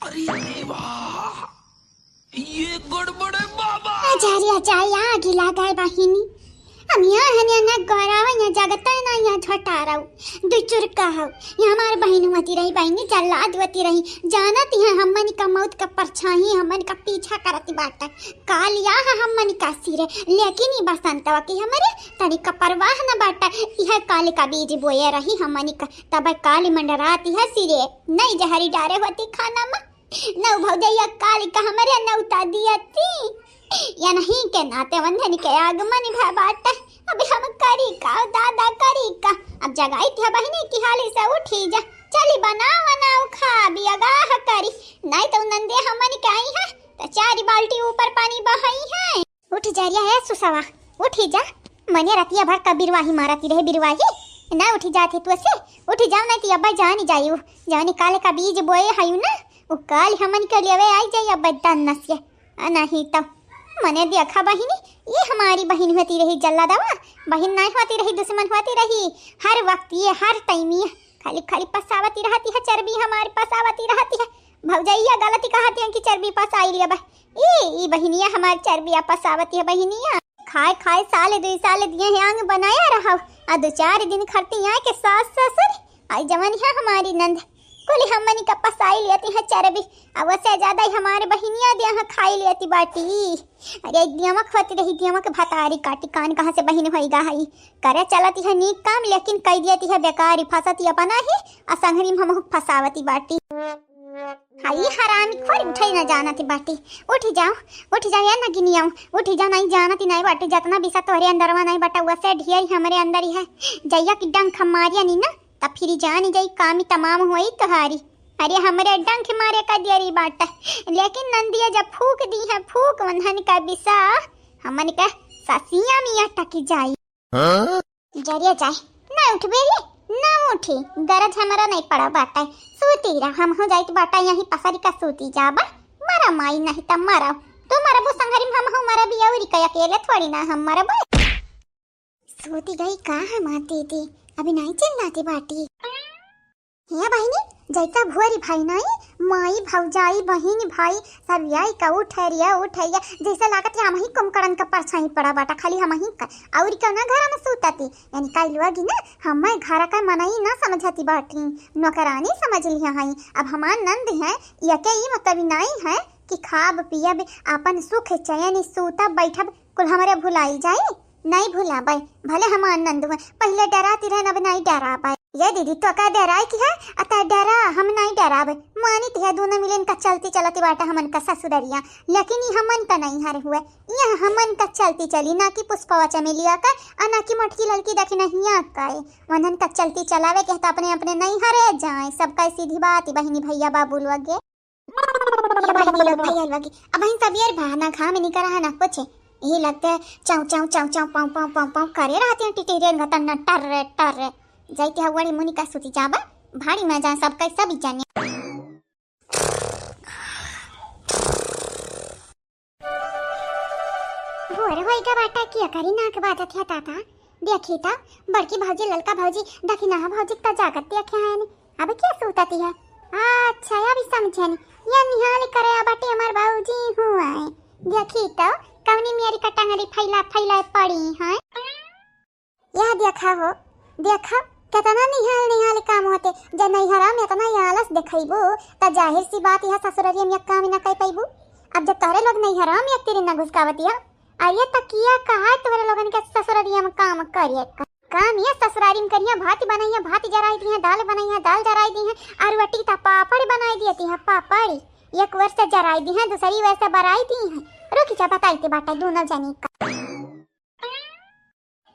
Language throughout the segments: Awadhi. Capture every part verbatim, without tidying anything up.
अरे देवा, ये गड़बड़ है बाबा। अजरिया जाए आगी लगाए बहिनी। हम यहाँ हने न गौरावा, यहाँ जगत है ना, यहाँ झोटारा हो। दुई चुरका हो। यहाँ हमार बहिन होती रही, बहिनी जल्लाद होती रही। जानत है हमन का मौत का परछाई, हमन का पीछा करती बाटे। काल या हमन का सिरे, लेकिन ई बसंतवा की हमरे तनी का परवाह न बाटे। यह काल का बीज बोए रही हमन का, तब काल मंडराती है सिरे। नहीं जहरी डारे होती खाना में। नौ भौजैया कालिका हमरे नौता दियती। या नहीं के नाते वंधन के आगमन भय बाटे। अब हम करी का, दादा करी का? अब जगाई थी बहिनी की हाली से उठी जा। चली बनाओ, बनाओ खा, बियागाह करी। नहीं तो नंदे हमन के आई है, तो चारी बाल्टी ऊपर पानी बहाई है। उठी जा रिया है सुसवा, उठी जा। मने रतिया भर का बिरवाही मारती रहे, बिरवाही। ना उठी जात है तू से, उठी जाओ, नहीं तो अब्बा जानी जायू। जवनी काले का बीज बोए हयू ना, उ काल हमन के लेवे आई जाई अब्बा दन्नस के। आ नहीं तो मने देखा बहिनी, ये हमारी बहिन होती रही जल्लादवा, बहिन नहीं होती रही, दुश्मन होती रही। हर वक्त ये, हर टाइम ये खाली, खाली पसावती रहती है चर्बी, हमारी पसावती रहती है। भौजैया गलती कहती हैं कि चर्बी पसाई लिया बा। ई, ई बहिनिया हमार चर्बिया पसावती है बहिनिया। खाए, खाए साल दुई साल दिए हैं आंग बनाया रहा। आ दो चार दिन खरती आए के सास ससुर, आई जवानी है हमारी नंद। कुल हमनी का पसाई लियती है चर्बी। अब से ज्यादा ही हमारे बहिनिया दिया है खाई लियती बाटी। अरे दियमक होती रही, दियमक भतारी काटी कान कहाँ से बहिन होई गा हई। करे चलती है नीक काम, लेकिन कई दियती है बेकारी, फंसती अपना ही, आ संघरी में हमहू फंसावती बाटी। हाई हरामी खोर उठे न जानती बाटी। उठी जाओ, उठी जाओ या नगिनिया, उठी जाओ, नहीं जानती नहीं बाटी, जतना बिसा तोहरे अंदरवा नहीं बाटा, वसे ढेर हमरे अंदर ही है। जइया की डंक हम मारिया नी ना, तब फिर जानी जाई कामी तमाम होई तोहारी। अरे हमरे डंक मारे का देरी बाटा, लेकिन नंदिया जब फूक दी है फूक, वंधन का बिसा हमन का ससिया मिया टकी जाई। हाँ? जरिया जाए, ना उठबे रे, ना उठी, गरज हमरा नहीं पड़ा बाटा, सूती रह, हम हो जाइत बाटा यहीं पसरी का सूती जाबा, मरा माई नहीं त मरा, तू मरबू संघरी में हम हो मरबी, औरी का अकेले थोड़ी ना हम मरबे। सूती गई का हमार दीदी, अभी नहीं चिल्लाती बाटी। हे बहिनी, जैसा भुअरी भाई नाई, माई, भौजाई, बहिन, भाई, सब यही का उठरिया, उठरिया, जैसे लागत है हमही कुमकड़न का परछाई पड़ा बाटा, खाली हमही का। और क्यों ना घर में सूतती, यानी काई लोगी ना, हमें घर का मनई ना समझती बाटी, नौकरानी समझ लिया हई। अब हमार नंद है, यके ई मतलब नाई है कि खाब पियब, अपन सुख चैन सूतब बैठब, कुल हमरे भुलाई जाई। नहीं भुलाबै, भले हमार नंद हुए, पहिले डराती रहन, अब नहीं डराबै। ये दीदी, तो का डराए की है? अतः डरा, हम नहीं डराबै। मानित है दोनों मिलन का चलती चलती बाटा हमन का ससुररिया, लेकिन ई हमन का नहीं हर हुए। यह हमन का चलती चली, ना कि पुष्पवा चमेलिया का, आ ना कि मोटकी ललकी दखिनहिया का। वनन का चलती चलावे के तो अपने अपने नहीं हरे जाए, सबका सीधी बात, बहिनी भैया बाबू लोग। ये बहिनी लोग, भैया लोग, अब हम सब यार बहाना घाम निकरा है ना कुछ। यही लगता है चाऊ, चाऊ, चाऊ, चाऊ, पाऊ, पाऊ, पाऊ, पाऊ करे रहते हैं टिटेरियन घटन ना, टर्रे, टर्रे। जाइते हवड़ी मुनि का सूती जाबा, भाड़ी में जाए सब कई सब जाने। भोर होई का बाटा किया करी नाक बाजत है ताता। देखी त बड़की भौजी, ललका भौजी, दखिनहा भौजी त जागत देखे हैं। अब क्या सूतती है? अच्छा, अभी समझे नहीं। या निहाल करे बाटे हमार भौजी हुआ है। देखी त कवनी मेरी कटंगरी फैला फैला पड़ी है। यह देखा हो, देखा, केतना निहाल निहाल काम होते। जब नैहरा में एतना आलस देखइबो, त जाहिर सी बात, यह ससुररिया में एक काम न कर पइबू। अब जब तोहरे लोग नैहरा में एक तेरी न घुसकावती है, अरे त किया कहा तोहरे लोगन के ससुररिया में काम करिए का? काम ये ससुरारी में करिया, भात बनइया, भात जराई दी है, दाल बनइया, दाल जराई दी है, और रोटी त पापड़ बनाई दिए ती है, पापड़। एक वर्ष जराई दी है, दूसरी वर्ष बराई दी है। रुकी जा, बताई ते बाटा दोनों जनी का।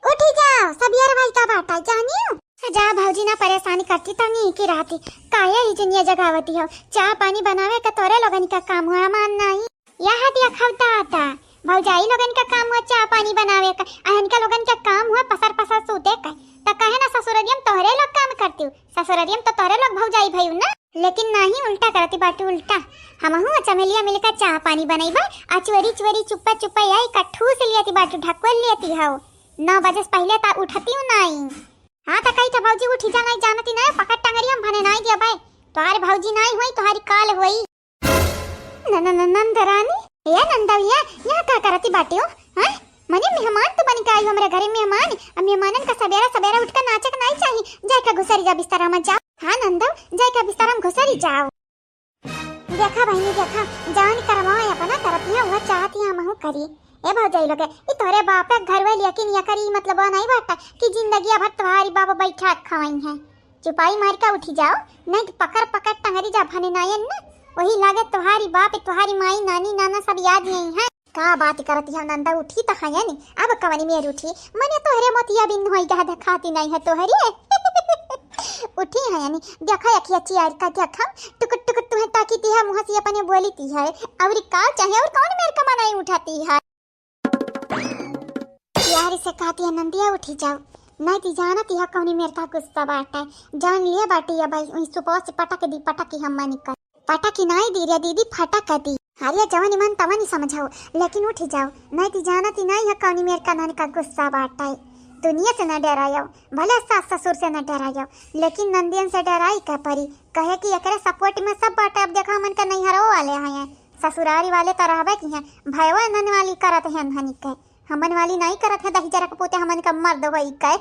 उठी जाओ, सब यार भाई का बाटा जानियो। जा भौजी ना परेशानी करती तनी की रहती। काहे ई जुनिया जगावती हो? चाह पानी बनावे का तोरे लोगन का काम हुआ, मान नहीं। यह दिया खवता आता। भौजाई लोगन का काम हुआ चाह पानी बनावे का, अहन का लोगन का काम हुआ पसर पसर सूते का। त कहे ना ससुररिया में तोहरे लोग काम करती हो, ससुररिया में तो तोहरे लोग भौजाई भई ना। लेकिन नाही, उल्टा करती बाटी, उल्टा। हमहू चमेलिया मिलकर चाह पानी बनइबा, आ चोरी चोरी चुप्पा चुप्पा यही का ठूस लियती बाटी, ढकवल लियती हो। नौ बजे से पहिले ता उठतिउ नाई। हाँ, ता कही था भौजी उठी जा, नाई जानती नाई, पकड़ टंगरी हम भने नाई दिया बाई। तोहार भौजी नाई होई, तोहारी काल होई। न, न, न, नंद रानी, ए नंदविया, यहाँ का करती बाटी हो? हाँ? मने मेहमान तो बन के आई हो हमरे घरे, मेहमान। अब मेहमानन का सबेरा सबेरा उठ के नाचे के नाई चाही। जाए के घुसरी जा बिस्तरा में जाओ। हाँ नंदव, जाए के बिस्तरा में घुसरी जाओ। देखा बहिनी, देखा, जान करवा अपना करतिया, वह चाहतिया हमहू करी। ए भौजाई लोग, ई तोरे बाप के घर वाली यकीन या करी, मतलब नहीं बाटा कि जिंदगी भर तुम्हारी बाप बैठा खवाई है। चुपाई मार के उठी जाओ, नहीं तो पकड़ पकड़ टंगरी जा भने नायन न, वही लागे तुम्हारी बाप, तुम्हारी माई, नानी, नाना सब याद नहीं है। का बात करत है नंदा, उठी तो है नी, अब कवनी मेर उठी, मने तोहरे मोतिया बिन होई गा देखाती नहीं है तोहरे। उठी है नी, देखा अखिया चियार का देखा, टुकुर टुकुर तुहे ताकी ती है, मुँह से अपने बोली ती है, और का चाहे और कौन मेर का मनाई उठाती है। यार से कहती है नंदिया उठी जाओ, नहीं ती जानत यह कौनी मेर का गुस्सा बाटे, जान लिए बाटी या भाई, उई सुबह से पटक दी, पटक ही हम मनी कर। पटक ही नहीं दी रे दीदी, फटक दी। अरे जवानी मन तवनी समझाओ, लेकिन उठी जाओ, नहीं ती जानत ही नहीं है कौनी मेर का नन का गुस्सा बाटे। दुनिया से न डरायो, भले सास ससुर से न डरायो, लेकिन नंदियन से डराई का परी, कहे कि एकरे सपोर्ट में सब बाटे। अब देखा हमन का नैहरो वाले हैं, ससुरारी वाले तो रहबे की हैं, भयवा नन वाली करत हैं हनी के। हमन वाली नाई करत है दही जरा के पोते, हमन का मर्द होई के।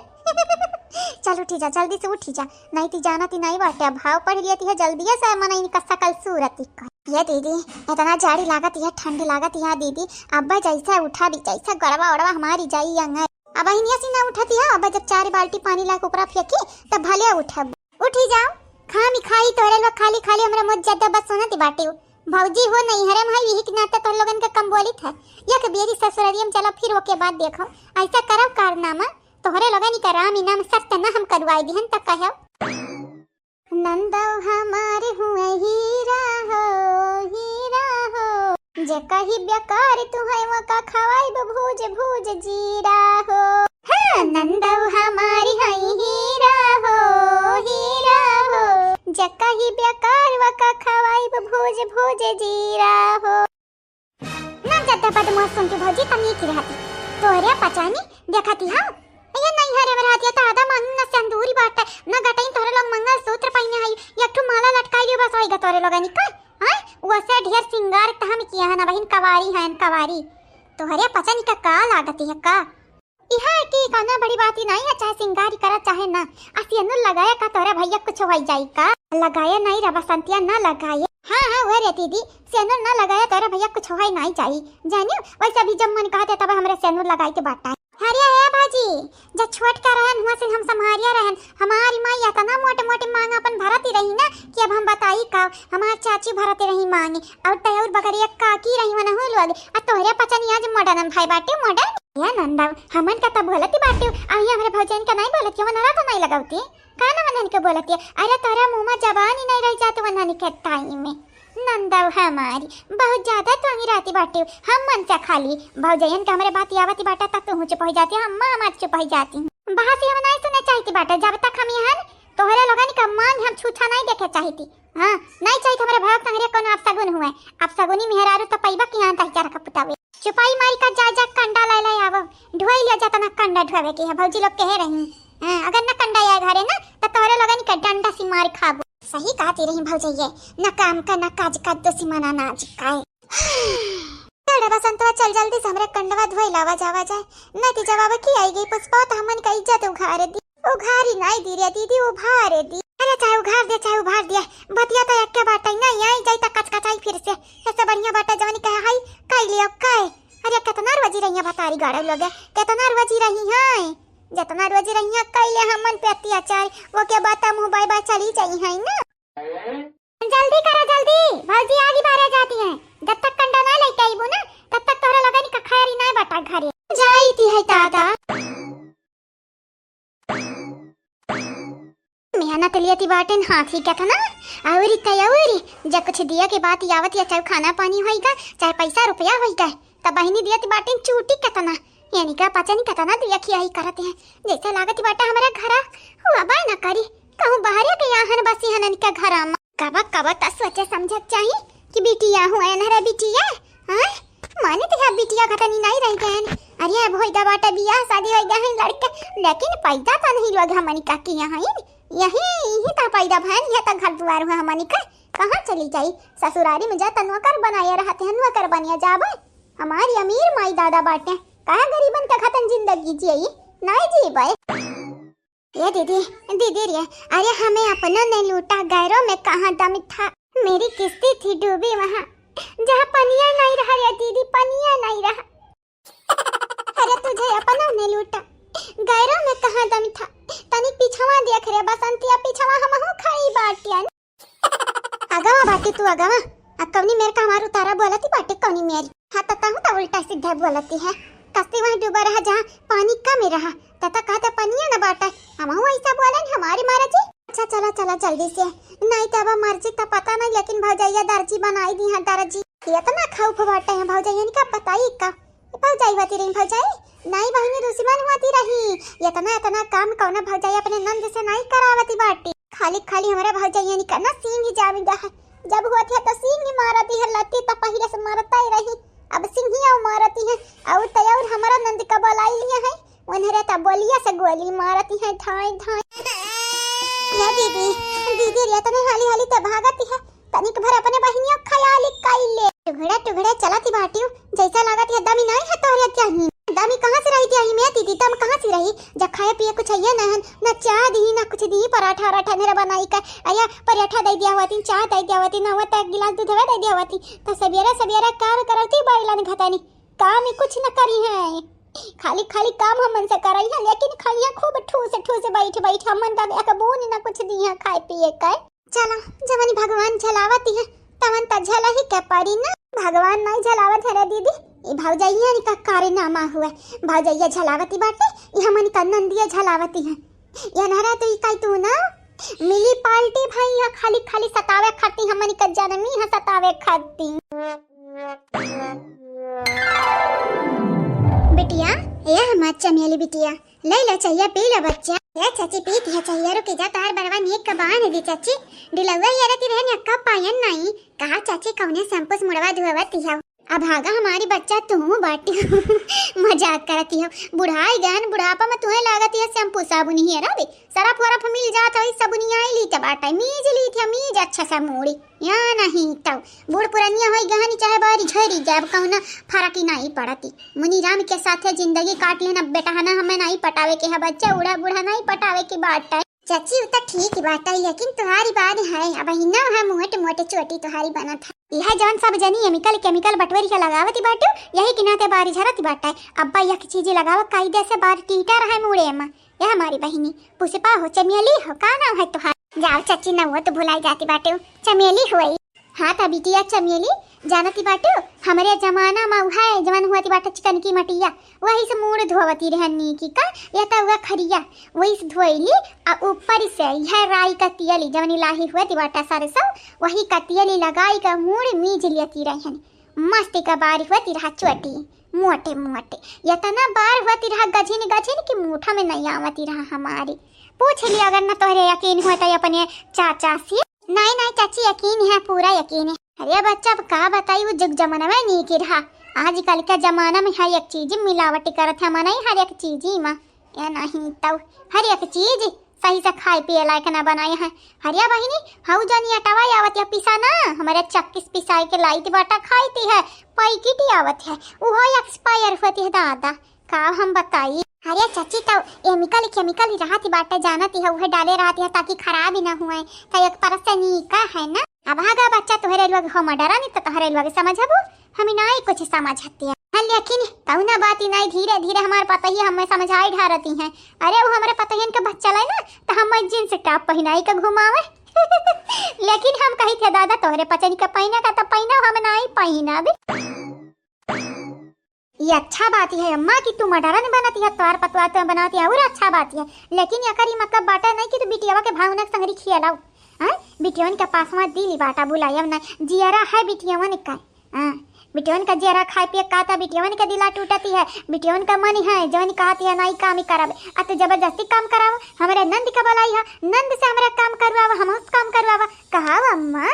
चल उठी जा, जल्दी से उठी जा, नहीं ती जानत ही नहीं बाटे, भाव पढ़ लियती है जल्दी से, मन इनका सकल सूरत ही का। ये दीदी, इतना जाड़ी लागत है, ठंड लागत है दीदी, अब जैसे उठा भी, जैसे गड़वा उड़वा हमारी जाई अंग। अब हिनिया से ना उठती है, अब जब चार बाल्टी पानी लाके ऊपरा फेंकी, तब भले उठब। उठी जाओ, खामी खाई तोहरे लोग खाली खाली हमरा मुँह जद्दा बस सुनती बाटी। भौजी हो नैहरे में है, यही के नाते तोहरे लोगन के कम बोलित है। एक बेरी ससुररिया में चलो, फिर ओके बाद देखो, ऐसा करब कारनामा, तोहरे लोगन के राम इनाम सत्य ना हम करवाई दिहन त कहो। नंदो हमार हुए हीरा हो, हीरा हो। जे कही बेकार तू है, वो का खवाइब भूज भूज जीरा हो। हाँ, नंदो हमारी है हीरा हो, हीरा हो। जे कही बेकार, वो का खवाइब भूज भूज जीरा हो। ना ज्यादा बदमाश सुन के भौजी तनी की रहती। तोहरे पचानी देखती हाँ। ये नैहरे में रहती है तो आधा मांगी ना सिंदूरी बाटे, ना गटई तोहरे लोग मंगलसूत्र पहिने हई, एक ठो माला लटकाई लियो बस होइगा तोहरे लोगनी का। हाँ? वैसे ढेर सिंगार त हम किया है ना बहिन, कवारी है कवारी। तोहरे पचानी का का लागती है का? इहा की कौनो बड़ी बात ही नहीं है, चाहे सिंगारी करा चाहे ना। आ सेनुर लगाया का तोहरे भैया कुछ होई जाई का? लगाया नहीं रे बसंतिया, ना लगाया। हाँ, हाँ, वो रे दीदी, सेनुर ना लगाया तोहरे भैया कुछ होई नहीं जाई। जानियो, वैसे भी जब मन कहते तब हमरे सेनुर लगाई के बाटा है। अरे हे भाजी, जब छोट का रहन हुआ से हम संभारिया रहन, हमारी माई इतना मोटे मोटे मांग अपन भरती रही ना कि अब हम बताई का, हमार चाची भरती रही मांग, और तय और बगरिया काकी रही वनहु लोग, आ तोहरे पचनी आज मॉडर्न भाई बाटे मॉडर्न। या नंदव, हमन का तब बोलती बाटे, आ ये हमरे भौजाइन का नहीं बोलती, वनरा तो नहीं लगावती, का ना वनन के बोलती? अरे तोहरा मुँह में जबान ही नहीं रह जात वनन के टाइम में। नंदव हमारी, बहुत ज्यादा तू अंगिराती बाटे, हम मन से खाली भौजाइन का हमरे बात आवती बाटा तब तू चुप हो जाती, हम माँ माँ चुप हो जाती। बहस ही हम नहीं सुने चाहती बाटे, जब तक हम यहाँ तोहरे लोगन का मांग हम छूछा नहीं देखे चाहती। हाँ, नहीं चाहिए हमरे भरत संगरे कोनो अपसगुन हुए। अपसगुनी मेहरारू तो पैबा की आंता ही चारा का पुतावे। चुपाई मारी का जा जा कंडा लाई लाई आवो। ढोई लिया जाता ना कंडा ढोवे के है, भौजी लोग कहे रही। हाँ, अगर ना कंडा आए घरे ना, तो तोहरे लोगन के डंडा सी मार खाबो। सही कहती रही भौजैया, ना काम का ना काज का, दोसी मना नाज का। चल रे बसंतवा, चल जल्दी से हमरे कंडवा धोई लावा जावा जाए, नहीं तो जवाब की आई गई पुष्पा तो हमन का इज्जत उघार दी। उघारी नाई दी रे दीदी, उभारे दी। अरे चाहे उघार दे, चाहे उभार दे, बतिया तो एक्के बाटे ना, आई जाई त कचकचाई फिर से। ऐसे बढ़िया बाटे जवानी कहे हाई, कई लियो कई। अरे कितना रोजी रही है भतारी गाड़े लोगे, कितना रोजी रही है, जितना रोजी रही है कई ले हमन पे अत्याचार, वो के बात मुँह बाय बाय चली जाई है ना। जल्दी करो जल्दी, भौजी आगी बारे जाती है। जब तक कंडा ना लेके आईबू ना, तब तक तोहरा लोगन का खैरी ना बटा घरे। जाई थी है दादा। मेहनत लियती बाटेन हाथी केतना, अउरी त अउरी, जब कुछ दिया के बात आवत या चाहे खाना पानी होइगा, चाहे पैसा रुपया होइगा, त बहिनी दियती बाटेन चूटी केतना, यानी का पचनी केतना दिया खियाई करत हैं, जैसे लागत बाटे हमरा घरा हुआ बाय ना करी, कहूँ बाहरे के आहन बसी हनन के घरा में। कबा कबा त सोचे समझे के चाही कि बिटिया हुए न रे बिटिया, हाँ? माने तो यहाँ बिटिया घटनी नहीं रह गए। अरे अब होई गा बाटे बियाह शादी होई गए हैं लड़के, लेकिन पैदा तो नहीं लोग हमनी का किया है। यही, यही तो पैदा भैन, यह तो घर दुआर हुआ हमनी का। कहाँ चली जाई? ससुरारी में जा, त नौकर बनाए रहत हैं, नौकर बनिया जाबे। हमारी अमीर माई दादा बाटे, कहाँ गरीबन का खतन जिंदगी जियई, नाई जीबे। ये दीदी, दीदी रे, अरे हमें अपनों ने लूटा, गैरों में कहाँ दम था। मेरी किस्ती थी डूबी वहाँ, जहाँ पनिया नहीं रहा रे दीदी, पनिया नहीं रहा। अरे तुझे अपनों ने लूटा, गैरों में कहाँ दम था। तनिक पिछवा देख रे बसंतिया, पिछवा हमहू खड़ी बाटियन। अगवा बाटी तू अगवा, अब कौनी मेर का हमार उतारा बोलती बाटी कौनी मेरी। हाँ, त तहू त उल्टा सीधा बोलती है। कस्ती वहीं डूबा रहा जहाँ पानी कम रहा, त त कहते पनिया न बाटे। हमहू ऐसा बोलन हमारी महाराज जी। अच्छा चला चला जल्दी से, नहीं त अब मर्जी त पता नहीं, लेकिन भौजैया दर्जी बनाई दी है दर्जी। इतना खौफ बाटे है भौजैया का बताई का। भौजाई होती रही भौजाई, नाई बहिनी दुश्मन होती रही। इतना इतना काम कौनो भौजाई अपने नंद से नाई करावती बाटी। खाली खाली हमारा भौजाइया निका ना सींग जाम गया है। जब होती है तो सींग मारती है, लती तो पहले से मारता ही रही, अब सिंहिया मारती है। और तो और हमारा नंद का बोलाई लिया है, उन्हें तो बोलिया से गोली मारती है, धाई धाई। या दीदी, दीदी रे, तने हाली हाली तो भागती है। तनिक भर अपने बहिनिया ख्याल कइले। टुघड़े टुघड़े चलत बाटियो, जैसा लागत है दमी नहीं है तोहरे त्याही। दमी कहाँ से रही त्याही में दीदी, दम कहाँ से रही? जब खाए पिए कुछ है ना, ना चाह दी, ना कुछ दी, पराठा वराठा मेरा बनाई का, अया पराठा दे दिया हुआ थी, चाह दे दिया हुआ थी, ना हुआ तो एक गिलास दूध दे दिया हुआ थी। तो सवेरे सवेरे काम करती बैलन घतानी, काम ही कुछ न करी है, खाली खाली काम हमन से करई है, लेकिन खाइया खूब ठूस ठूस बैठ बैठ, हमन का एक बून न कुछ दी है खाए पिए का। चला, जवन भगवान झलावत है, तवन त झलही के पड़ी ना। भगवान नहीं झलावत है रे दीदी, ई भौजैया का कारनामा हुआ। भौजैया झलावती बाटे, ई हमन का नंदिया झलावती है। ये नहरा तो ई काई तू ना मिली पार्टी भाई, यहाँ खाली खाली सतावे खाती हमन का जनमी है, सतावे खाती। बिटिया, ए हमार चमेली बिटिया, ले ला चहिया, पी ला बच्चा। ए चाची, पीत है चहिया, रुकी जा, तोहार बरवा नीक के बांध दी चाची। डिलौआ ये रती रहन अक्का पायन नाई। कहा चाची, कौने शैम्पू से मुड़वा धोवत हिया? अब भागा हमारी बच्चा, तू बाटी। मजाक करती हो, बुढ़ाई गहन, बुढ़ापा में तुहे लागत है शैम्पू साबुन ही है ना बे? सरफ वरफ मिल जात है, साबुनिया ही लीत बाटा, मीज लीत है, मीज अच्छा सा मूड़ी। या नहीं तो बूढ़ पुरनिया होई गहनी, चाहे बारी झरी जाब, कौनो फर्क ही नहीं पड़ती। मुनि राम के साथे जिंदगी काट लेना बेटा, है ना, हमें नहीं पटावे के है बच्चा, उड़ा बूढ़ा नहीं पटावे के बात है। चाची, उ तो ठीक ही बात है, लेकिन तुम्हारी बात है, अब हिन्ना है मोटे मोटे चोटी तुम्हारी बनत है। यह जौन सब जनी केमिकल, केमिकल बटवरी के लगावती बाटू, यही के नाते बारी झरत बाटा है। अब्बा यह चीज लगावा, कायदे से बार टीटा रहे मूड़े में। ए हमारी बहिनी, पुष्पा हो, चमेली हो, का नाम है तुहार? जाओ चाची, नउआ तो भुलाई जाती बाटे, चमेली होई। हाँ त बिटिया चमेली, जानती बाटू, हमरे जमाना में उहे जवन हुआती बाटे चिकनकी मटिया, वही से मूड़ धोवती रहनी की का, या त उहे खरिया, वही से धोइली, आ ऊपर से यह राई का तियली जवन लाही हुआती बाटे सरसों, वही का तियली लगाई का मूड़ मीज लेती रहनी। मस्ती का बारी हुआती रहा चोटी। मोटे मोटे। इतना बार होती रहा गझिन गझिन कि मुठा में नहीं आवती रहा हमारी। पूछ लिया अगर न तोहरे यकीन हुआ तो अपने चाचा से। नहीं नहीं चाची, यकीन है, पूरा यकीन है। अरे बच्चा, अब का बताई, वो जुग जमाना में नहीं की रहा। आजकल के जमाना में हर एक चीज मिलावटी करत है, मनई हर एक चीज ही में। या नहीं तो हर एक चीज सही से खाए पिए लायक ना बनाए हैं। हरिया बहिनी, हऊ जौन अटवा आवत है पिसा ना, हमरे चक्की से पिसाए के लाइत बाटा खाइत है, पैकेट आवत है, उहो एक्सपायर होती है दादा, का हम बताई। अरे चाची, तो केमिकल, केमिकल ही रहत ही बाटे, जानत ही है, उहे डाले रहत है ताकि खराब ही ना हुए, तो एक तरह से नीका है ना। अब आगा बच्चा तोहरे लोग हम डरा नहीं तो तोहरे लोग समझबू, हम नाई कुछ समझती है। हाँ, लेकिन कौना बात ही नाई, धीरे धीरे हमार पतही हमें समझाई ढारती हैं। अरे वो हमारे पतहियन के बच्चा लाई ना, तो हम जींस टॉप पहनाई के घुमावे। लेकिन हम कही थे दादा तोहरे पचनी के पहना का तो पहना, हम नाई पहना भी। ये अच्छा बात है अम्मा कि तू मॉडर्न बनती है, तोहार पतवा तो बनाती है और अच्छा बात है, लेकिन एकर ई मतलब बाटा नहीं कि तू बिटियावा के भावना के संगरी खियालाऊ। हाँ, बिटियवन के पास में दिल बाटा बुलायब ना, जियरा है बिटियवन का। हाँ, बिटियवन का जियरा खाए पिए का था, बिटियवन के दिला टूटती है, बिटियवन का मन है जवन कहती है नहीं काम ही करब, आ तू जबरदस्ती काम कराव, हमरे नंद का बुलाई है, नंद से हमरा काम करवाव, हम उस काम करवाव, कहाव अम्मा।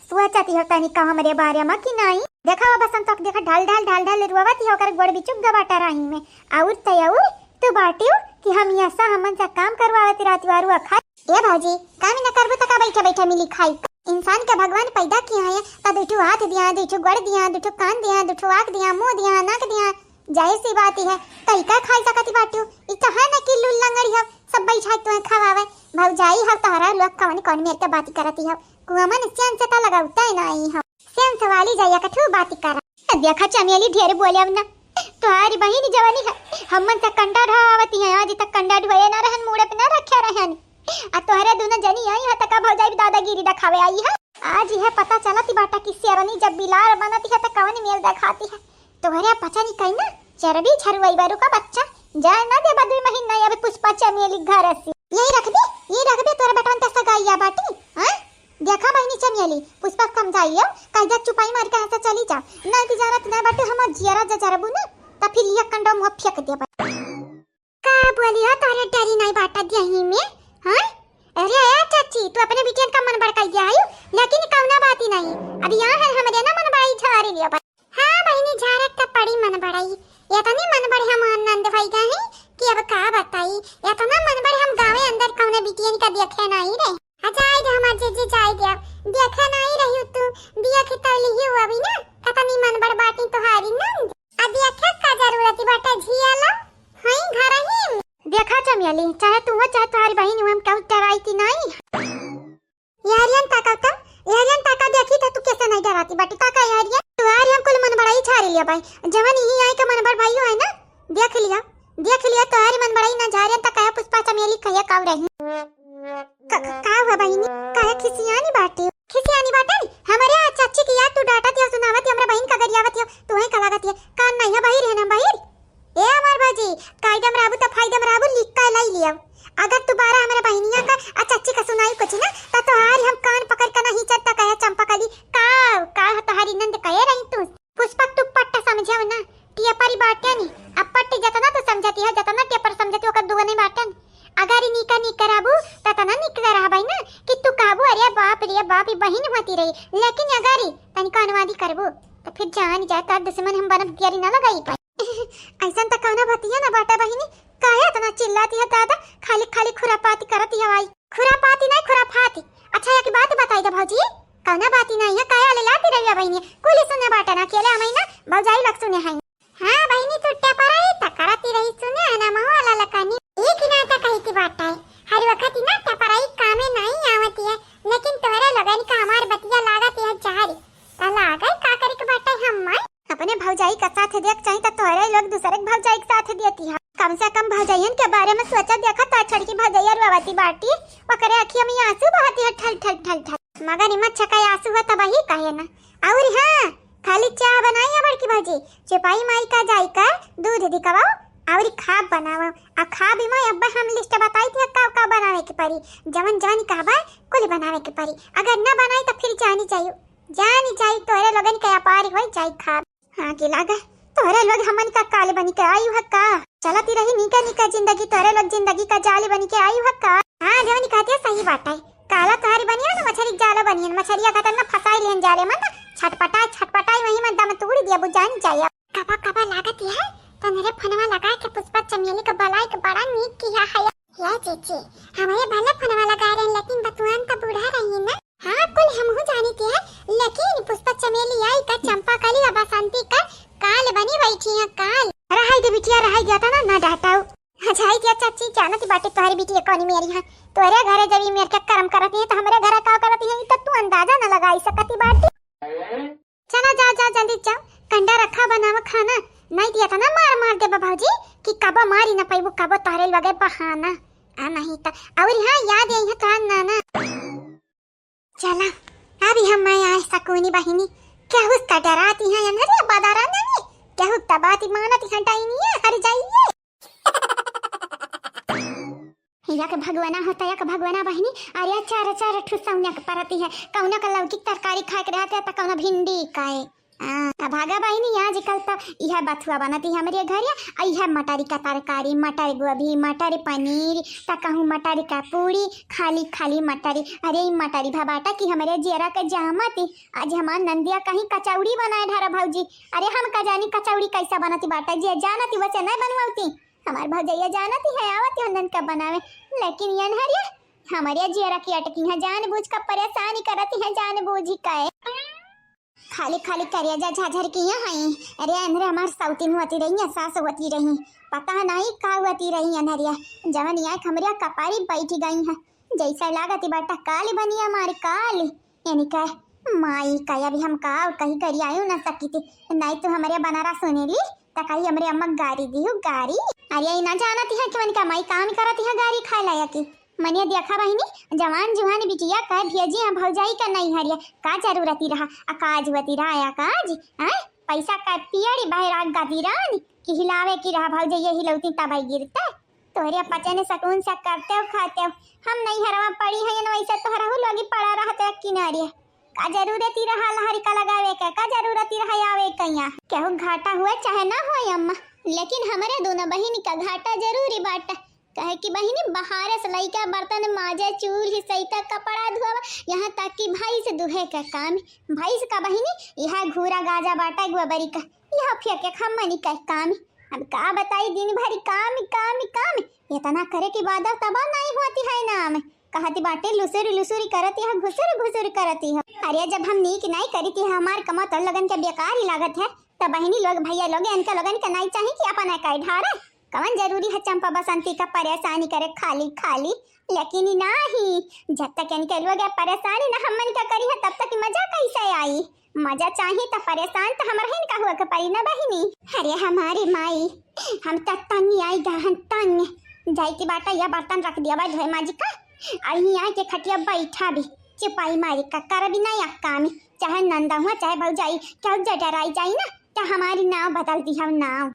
सोचती हो तनी का हमरे बारे में कि नहीं? देखा वो बसंत, तो देखा ढल ढल ढल ढल रोवत ही, ओकर गोड़ बिचुक गबाटा राही में। और तय और तू बाटियो कि हम ऐसा हमन से काम करवावत रहती वारू अखा। ए भौजी, काम न करबू त का बैठे बैठे मिली खाई? इंसान के भगवान पैदा किहा है, त दुठो हाथ दिहा, दुठो गोड़ दिहा, दुठो कान दिहा, दुठो आँख दिहा, मुँह दिहा, नाक दिहा, जाहिर सी बात ही है, कई का खाई सकती बाटू? ई तो है ना कि लूल लंगड़ी हो, सब बैठा के तुहे खवावे। भौजाई हो तोहरा लोग कवन कवन मेर के बाती करती हो, कुआमन सेंस त लगावता ही नहीं हो। सेंस वाली जाइया कठू बाती करा। देखा चमेली ढेर बोले अब ना, तोहारी बहिन जवानी है, हमन से कंडा ढोवावती है, आज तक कंडा ढोए ना रहन, मूड़े पे ना रखे रहन, आ तोहरे दोनों जनी आई है त का भौजाई दादागिरी दिखावे आई है। आज यह पता चलत बाटा कि शेरनी जब बिलार बनत है त कवन मेल दिखाती है। तोहरे पचनी कहीं ना चरबी झरुआई बारू का बच्चा, जाए ना देबा दुई महीना, अब पुष्पा चमेली घर से। यही रख दे, यही रख दे, तोरे बेटवन ते सगाइया बाटी, हाँ? देखा बहिनी चमेली, पुष्पा समझाइयो, कह जा चुपाई मार के यहाँ से चली जा, नहीं तो जानत नहीं बाटे हमार जियरा जजरबू ना, त फिर ये कंडोम वो फेंक देबा। का बोली हो, तोहरे डरी नहीं बाटा देही में, हाँ? अरे ए चाची, तू अपने बिटियन का मन बड़काई गया है, लेकिन कौना बात ही नहीं। अब यहाँ है हमरे ना मन बड़ाई झारे लियो बा। हाँ बहिनी, झारे त पड़ी मन बड़ाई। इतनी मन बड़े हम आनंद भई गए हैं कि अब का बताई। इतना मन बड़े हम गाँवे अंदर कौने बिटियन का देखे नहीं रहे। आ जाए दे हमार जीजी, जाए दे, अब देखे नहीं रही तू, देख तो लिही अभी ना, कतनी मन बड़ बाटी तोहारी नंद। अभी अच्छा का जरूरत बाटे झियाला? हई घर ही। देखा चमेली, चाहे तू हो, चाहे तुम्हारी बहिन हो, हम केहू डराई थी नहीं। यारियन ताका तम, यारियन ताका देखी तो तू कैसे नहीं डराती बाटी, ताका यारियन। तुम्हारी हम कुल मन बड़ाई झारी लिया भाई, जवन यही आई का मन बड़ भाई है ना, देख लिया, देख लिया, तुम्हारी मन बड़ाई ना झारियन तक कहे पुष्पा चमेली कहे काऊ रही। क-, क-, का हुआ बहिनी? काहे खिसियानी बाटे? खिसियानी बाटे? हमरे आ चाची की याद तू डांटत हो, सुनावत हो, हमरा बहिन का गरियावत हो, तुहे का लागत है? कान नहीं है बहिर है ना बहिर? ए हमार भौजी, कायदम राबू त फायदम राबू लिख के लाई लियो। अगर दोबारा हमरे बहिनिया का आ चाची का सुनाई कुछ ना, त तोहार हम कान पकड़ के नहीं चलता कहे चंपा कली। का, का तोहारी नंद कहे रही तू? पुष्पक तू पट्ट समझेव ना, टेपरी बाटे नी। अब पट्ट जतना तू समझती है, जतना टेपर समझती, ओकर दुगने बाटे नी। अगर ई नीका नीक कराबू, त तना नीक कराबई ना कि तू कहबू, "अरे बाप रे बाप, ई बहिन होती रही।" लेकिन अगर ई तनिको अनवादी करबू, त फिर जान जा, तोर दुश्मन हम बनब, देरी ना लगाई पाई। ऐसन त कौनो बतिया ना बाटे बहिनी, काहे इतना चिल्लाती है दादा, खाली खाली खुरापाती करती है भाई। खुरापाती नहीं, खुराफाती। अच्छा, एक बात बताई दे भौजी, कौना बाती नहीं है, काहे आले लाती रही है बहिनी? कुली सुने बाटे ना, अकेले हमई ना, भौजाई लोग सुने हैं। हाँ बहिनी, तू टपराई त करती रही, सुने है ना, महुआ लाला कानी। एक ना त कही थी बाटे, हर वक्त ना टपराई कामे नहीं आवती है, लेकिन तोहरे लोगन का हमार बतिया लागत है जारी। त लागे का करे के बाटे हम माई? अपने भौजाई का साथ देख चाही त तोहरे लोग दूसरे के भौजाई के साथ देती है। कम से कम भौजाइयन के बारे में सोचा, देखा त छड़की भौजैया रुआवती बाटी, ओकरे अखिया में आंसू बहती है ठल ठल ठल ठल। मगर इमा छका आंसू है तब ही कहे ना। और हाँ, खाली चाह बनाई है बड़की भौजी, चुपाई माई का जाई का दूध दिकवाओ और खाब बनाओ। आ खाब इमा अब्बा हम लिस्ट बताई थी का का बनावे के पड़ी, जवन जवन कहबा कुल बनावे के पड़ी। अगर न बनाई त फिर जानी जाइयो, जानी जाई तोरे लोगन के अपार होई जाई खाब। हाँ, की लागे? तोहरे लोग हमन का काल बनी के आयु है का? चलती रही नीका नीका जिंदगी, तोहरे लोग जिंदगी का जाल बनी के आयु है का? हाँ, जवनी कहती है सही बात है। काला तोहरी बनिया ना, मछरी जालो बनियन, मछरिया खतन ना फंसाई लिहन जाले मन ना, छटपटाई छटपटाई वही में दम तोड़ दिया, बुझानी चाहिए। कबा कबा लागत है, तनरे फोनवा लगा के पुष्पा चमेली के बलाई के बड़ा नीक किया है। या चीची, हमारे भले फोनवा लगा रहे, लेकिन बतुआन तो बूढ़ा रही ना। हाँ, कुल हमहू जानी थी है, लेकिन पुष्पा चमेली आई का चंपा कली आ बसंती का काल बनी बैठी है, काल। रहाई दे बिटिया, रहाई दे, तना ना डहटाऊ। अच्छा, आई दिया चाची, जानती बाटे तोहरी बिटिया कौनी मेरी है। तोहरे घरे जब ई मेर के करम करती है, तो हमरे घरे का करती है, ई तो तू अंदाजा न लगाई सकती बाटी। चला जा, जा, जल्दी जा, कंडा रखा, बनावा खाना, नहीं दिया था ना मार मार देबा भौजी कि कबो मारी ना पैबू, कबो तोहरे लगे बहाना। आ नहीं त, और हाँ, याद आई है तोहार नाना। चला, अभी हम मैं आए सकुनी बहिनी, केहू का डराती है, अनहरिया बदारा नहीं, केहू का बात मानती है, डाइनी है, हर जाइए। या के भगवाना होता, या के भगवाना बहिनी, अरे चार चार ठू सौनिया के परती है, कौना का लौकी के तरकारी खाए के रहते है, त कौना भिंडी का है। आ, आ भागा बहिनी, आजकल त इहे बथुआ बनती हमरे घरे, आ इहे मटरी का तरकारी, मटर गोभी, मटर पनीर, त कहूँ मटर का पूरी, खाली खाली मटरी। अरे ई मटरी भबाटा की हमरे जियरा के जामती, आज हमार नंदिया कहीं कचौड़ी बनाए ढारा भौजी। अरे हम का जानी कचौड़ी कैसा बनती बाटा, जे जानती वैसे नहीं बनवाती। हमार भौजैया जानती है, आवती है ननका बनावे, लेकिन ये अनहरिया हमरे जियरा के अटकी है, जानबूझ का परेशानी करत है, जानबूझ के। खाली खाली करेजा झाझर किया है। अरे अंधरे हमार सौतीन होती रही है, सास होती रही, पता नहीं का होती रही अनहरिया, जवन यहाँ हमरे कपारी बैठ गई है। जैसे लागत बाटा काली बनिया मार काली। यानी कहे, माई का अभी हम का कही करी आयु ना सकी थी, नहीं तो हमरे बनारा सुनेली त कही हमरे अम्मा गारी दिहु गारी। अरे ई ना जानत है कि मन का माई काम करत है गारी खाए लाया की। मनिया देखा बहिनी, जवान जुहान बिटिया कह भेजी हम भौजाई का नहीं हरिया, का जरूरती रहा, अकाज होती रहा अकाज, हैं? पैसा का पियड़ी बाहर आग गादी रान कि हिलावे की रहा भौजैया हिलौती तब आई गिरते। तोहरे पचने सकून से करते हो खाते हो, हम नहीं हरवा पड़ी है न वैसे तोहरा हु लोगी पड़ा रहते किनारे। का जरूरती रहा लहरिका लगावे के, का जरूरती रहा आवे के यहाँ? केहू घाटा हुए चाहे ना हुए अम्मा, लेकिन हमरे दोनों बहिन का घाटा जरूरी बाटे। कहे कि बहिनी बहारे से लइका बर्तन माजे, चूल्ही सैता, कपड़ा धोवा, यहाँ तक कि भैंस दुहे के काम। भैंस का बहिनी यह घूरा गाजा बाटा गोबरी का, यह फेंके खम्मनी के काम। अब का बताई, दिन भरी काम काम काम, इतना करे के बाद तब नहीं होती है नाम। कहती बाटे लुसुरी लुसुरी करती है, घुसुर घुसुर करती है। अरे जब हम नीक नहीं करी थी, हमार कमा तो लगन के बेकार ही लागत है, तब बहिनी लोग भैया लोग इनके लोगन के नहीं चाहिए कि अपन एकाई ढारे। कवन जरूरी है चंपा बसंती का परेशानी करे खाली खाली, लेकिन नहीं, जब तक इनके लोग परेशानी ना हमन का करी है तब तक मजा कैसे आई? मजा चाहिए त परेशान त हमरहिन का हुआ के परी ना बहिनी। अरे हमारी माई, हम त तंग आई गहन तंग। जाई की बाटा या बर्तन रख दिया बा धोए माजी का, अही आई के खटिया बैठा भी चुपाई मारी का कर भी नहीं अक्का में, चाहे नंदा हुआ चाहे भौजाई, केहू जडराई जाई ना त हमारी नाव बदल दी हम नाव।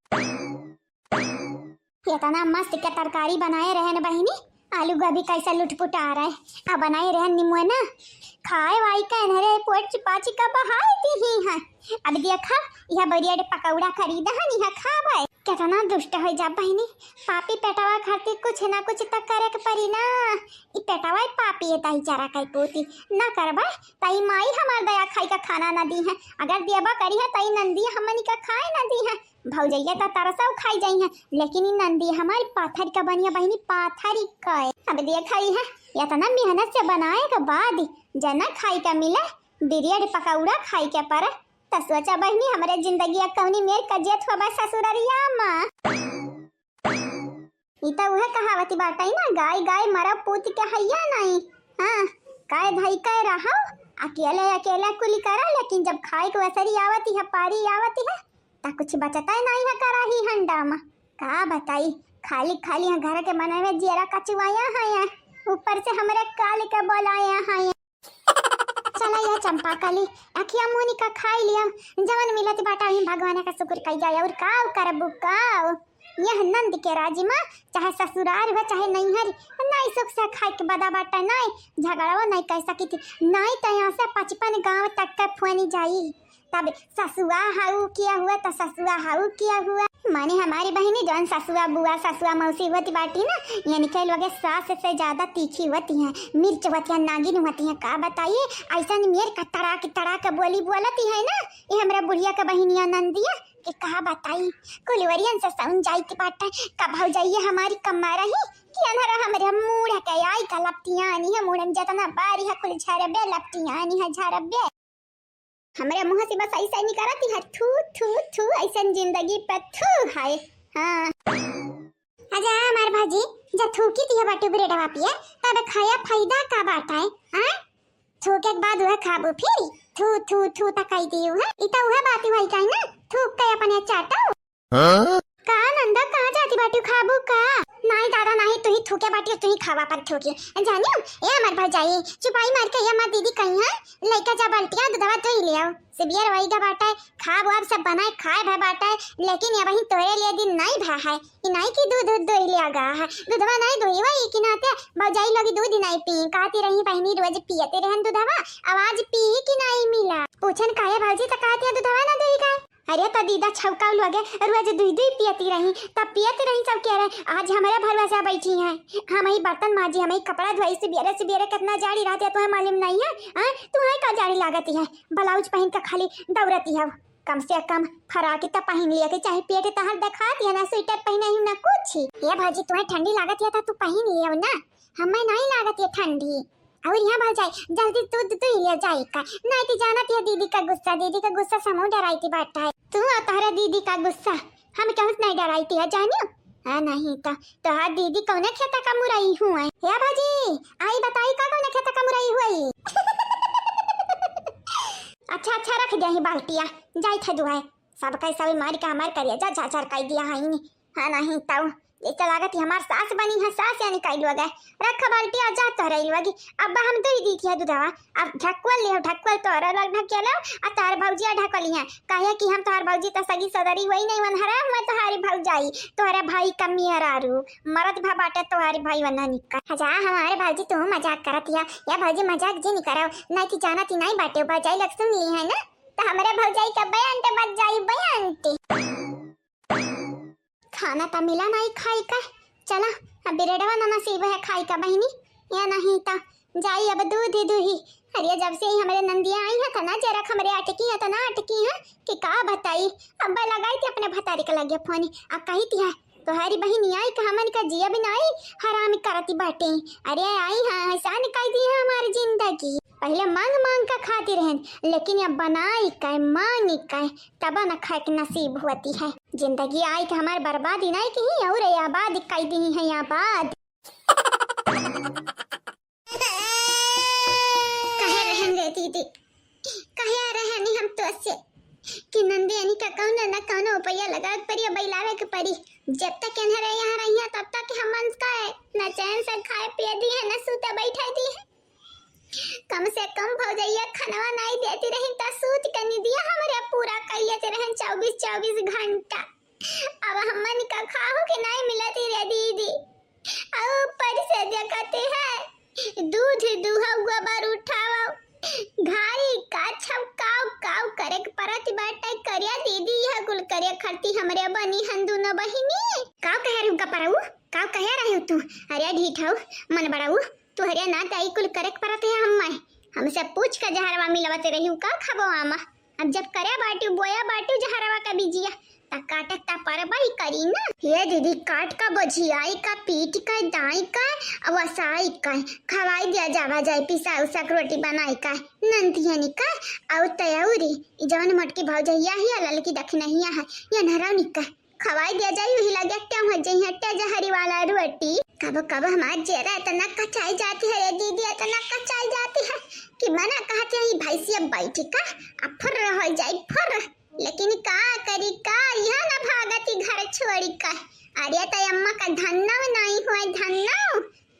इतना मस्त के तरकारी बनाए रहे न बहिनी, आलू गोभी कैसा लुटपुटा रहे, आ बनाए रहे निमुआ ना, खाए वाई का इन्हरे पोट चिपाची का बहाए दी ही है। अब देखा, यह ब्रेड पकौड़ा खरीदा है, यह खावे। कितना दुष्ट हो जा बहिनी, पापी पेटवा खातिर कुछ ना कुछ त करे के परी ना। ई पेटवा ही पापी है, ताई चारा कई पोती ना करबा, ताई माई हमार दया खाई का खाना ना दी है, अगर दियबा करी है ताई नंदी हमनी का खाए ना दी है। भौजैया त तरसौ खाई जाई है, लेकिन ई नंदी हमारी पाथरी का बनिया बहिनी, पाथरी का। अब देखा ही है, इतना मेहनत से बनाए के बाद जना खाई का मिले, बिरियानी पकौड़ा खाई के परे, त सोचा बहिनी हमरे जिंदगी अब कौनी मेर कजियत होबा ससुररिया मा। ई त उहे कहावती बाटई ना, गाय गाय मरब पूत के हैया नहीं। हाँ, काय धई के रहो, अकेले अकेले कुली करा, लेकिन जब खाए के वसरी आवती है, पारी आवती है, त कुछ बचता ही नहीं है कराही हंडा मा। का बताई, खाली खाली यहाँ घर के बनावे जियरा कचुआया है, ऊपर से हमरे काल के बोलाया है। चला यह चंपा कली, अखिया मुनी का खाई लिया, जवन मिलत बाटा ही भगवान का शुक्र कई जाए, और का करबू का? यह नंद के राज मा, चाहे ससुराल हो चाहे नैहर, नाई सुख से खाए के बदा बाटा, नाई झगड़ाओ नाई कह सकी थी, नाई तो यहाँ से पचपन गांव तक के फोनी जाई। तब ससुआ हाउ किया हुआ तो ससुआ हाउ किया हुआ, माने हमारी बहिनी जौन ससुआ बुआ ससुआ मौसी होती बाटी ना, यानी कह लोगे सास से ज्यादा तीखी होती हैं, मिर्च होती है, नागिन होती है। का बताइए, ऐसा मेर का तड़ाक तड़ाक बोली बोलती है ना, ये हमरा बुढ़िया का बहिनिया नंदिया कि का बताई, कुलवरियन से सौन जाई के बाटे। का भौजाइया हमारी कम्मा रही कि अनहरा हमरे मूड़ के आई का लपटियानी है, मूड़न जितना बारी है कुल झरबे लपटियानी है झरबे। हमरे मुंह से बस ऐसा ही निकलती है, थू थू थू, ऐसन जिंदगी पे थू है। हाँ। अच्छा हमार भाजी, जब थूकी दिया बाटू ब्रेडवा पिए, तब खाया फायदा का बाटा है? हाँ? थूके के बाद वह खाबू फिर थू थू थू तकाई दियो है। इता वह बात हुई काई ना, थूक के अपने चाटो। हाँ? का नंदा, कहाँ जाती बाटू, खाबू का? नाई दादा नाई, तू ही थूके बाटी, तू ही खावा पर थूके। जानियो, ए हमार भौजाई, चुपाई मार के ये हमार दीदी कही है, लइका जा बाल्टिया दूधवा धोई ले आओ। सिबियर वही गा बाटा है, खाब वाब सब बनाए खाए भा बाटा है, लेकिन ये वही तोरे लिए दिन नाई भा है। ई नाई की दूध दूध धोई ले आगा है, दूधवा नाई धोई वही की नाते भौजाई लोग दूध नाई पी, कहती रही बहिनी रोज पियते रहन दूधवा, आवाज पी की नाई मिला। पूछन काहे भौजी तो कहती है दूधवा ना धोई का? अरे त दीदा छौका लोगे रोज दुई दुई पियती रही, तब पियत रही सब कह रहे, आज हमारे भरवा से बैठी हैं, हम ही बर्तन माजी, हम ही कपड़ा धोई, सिबियरे सिबियरे कितना जाड़ी रहती है, तुम्हें मालूम नहीं है? हाँ, तुम्हें का जाड़ी लागती है, ब्लाउज पहन के खाली दौड़ती है, कम से कम फराक त पहन लिया के चाहे पेट तहर दिखाती है ना, स्वेटर पहने ही ना कुछ। ये भौजी तुम्हें ठंडी लागती है तो तू पहन लियो ना, हमें नहीं लागत ये ठंडी। और यहाँ भौजाई, जल्दी दूध दुहि लिया जाई का, नहीं तो जानत है दीदी का गुस्सा, दीदी का गुस्सा समूह डराई थी बाटा है। तू और तोहरे दीदी का गुस्सा, हम कहूँ नहीं डराई थी है, जानियो। हाँ, नहीं तो तोहार दीदी कौने खेता का मुरई हुए? हे भौजी, आई बताई का कौने खेता का मुरई हुई? अच्छा, अच्छा, रख दे ही बाल्टिया, जाई थे दुआए। सब कैसा भी मार के हमार करिया जा झाझर कर दिया है इन्हें। हाँ, नहीं तो जैसे लागत ही हमार सास बनी है, सास यानी कई लोग है। रख बाल्टिया, जा तोहरे लोग। अब हम दुहि दी थी दूधवा, अब ढकवल ले, ढकवल तोहरे लोग ढकेलो, आ तोहर भौजिया ढकली है। काहे कि हम तोहर भौजी त सगी सदरी वही नहीं वनहरा, मैं तोहरी भौजाई, तोहरे भाई का मेहरारू, मरद भा बाटे तोहरी भाई वना निका। अच्छा, हमारे भौजी तू मजाक करत हिया, या भौजी मजाक जी नहीं करो, नहीं कि जानत ही नहीं बाटे, भौजाई लोग सुन ली है ना, तो हमारे भौजाई का बयान ते बच जाई, बयान ते। खाना त मिला नहीं खाई का, चला अब ब्रेडवा ना नसीब है खाई का बहिनी, या नहीं त जाई अब दूध ही दूही। अरे जब से ही हमारे नंदिया आई है त ना जरा हमरे अटकी है त ना अटकी है कि का बताई। अब लगाई थी अपने भतारी के लगे फोन, अब कही थी है तोहारी बहिनी आई का हमन का जिया भी नाई हराम करती बाटे। अरे आई हाँ, एहसान कर दी है हमारी जिंदगी। पहले मांग मांग का खाती रहन, लेकिन अब बनाई का मांगी का तब न खाए के नसीब होती है। जिंदगी आई के हमार बर्बादी नहीं की और आबाद कई दी है आबाद। कहे रहन रे दीदी, कहे रहनी हम तो से कि नंदियानी का कौनो न कौनो उपाय लगा के पड़ी, बैलावे के पड़ी। जब तक इन्हें यहाँ रही है तब तक हम मन का है, न चैन से खाए पिए दी है, न सूते बैठे दी है। कम से कम भौजैया खनवा नहीं देती रही त सूत के निदिया हमरे पूरा कर लेते रहन चौबीस चौबीस घंटा। अब हमन का खाहू के नहीं मिलती रे दीदी। और ऊपर से देखते है दूध दुहा गोबर उठावा, घाई का छौकाव काव करे के परत बाटे। करिया दीदी यह कुल करे खरती हमरे बनी हन दुनो बहिनी। काव कहे रहू का परऊ? काव कहे रहू तू? अरे ढीठ हऊ, मन बड़ऊ, तोहरे ना त ई कुल करे के परत है हम्मे। हमसे पूछ के जहरवा मिलवत रहू का खाबो आमा। अब जब करे बाटू बोया बाटू जहरवा का बिजिया, त काटे त परबई करी ना। ये दीदी काट का बझियाई का पीट का दाई का अवसाई का खवाई दिया जावा जाए पिसा उसा के रोटी बनाई का नंदियनी का। और तयौरी ई जवन मोटकी भौजैया ही ललकी दखिनहिया है ये नरौनी का खवाई दिया जाई, वही लगे क्या हो जाई है तेज हरी वाला रोटी। कब कब हमार जेरा इतना कचाई जाती है रे दीदी, इतना कचाई जाती है कि मना कहती है ये भैंसिया बैठी का अब फुर्र हो जाई फुर्र। लेकिन का करी का, यह ना भागती घर छोड़ी का। अरे त अम्मा का धन्ना नहीं हुआ, धन्ना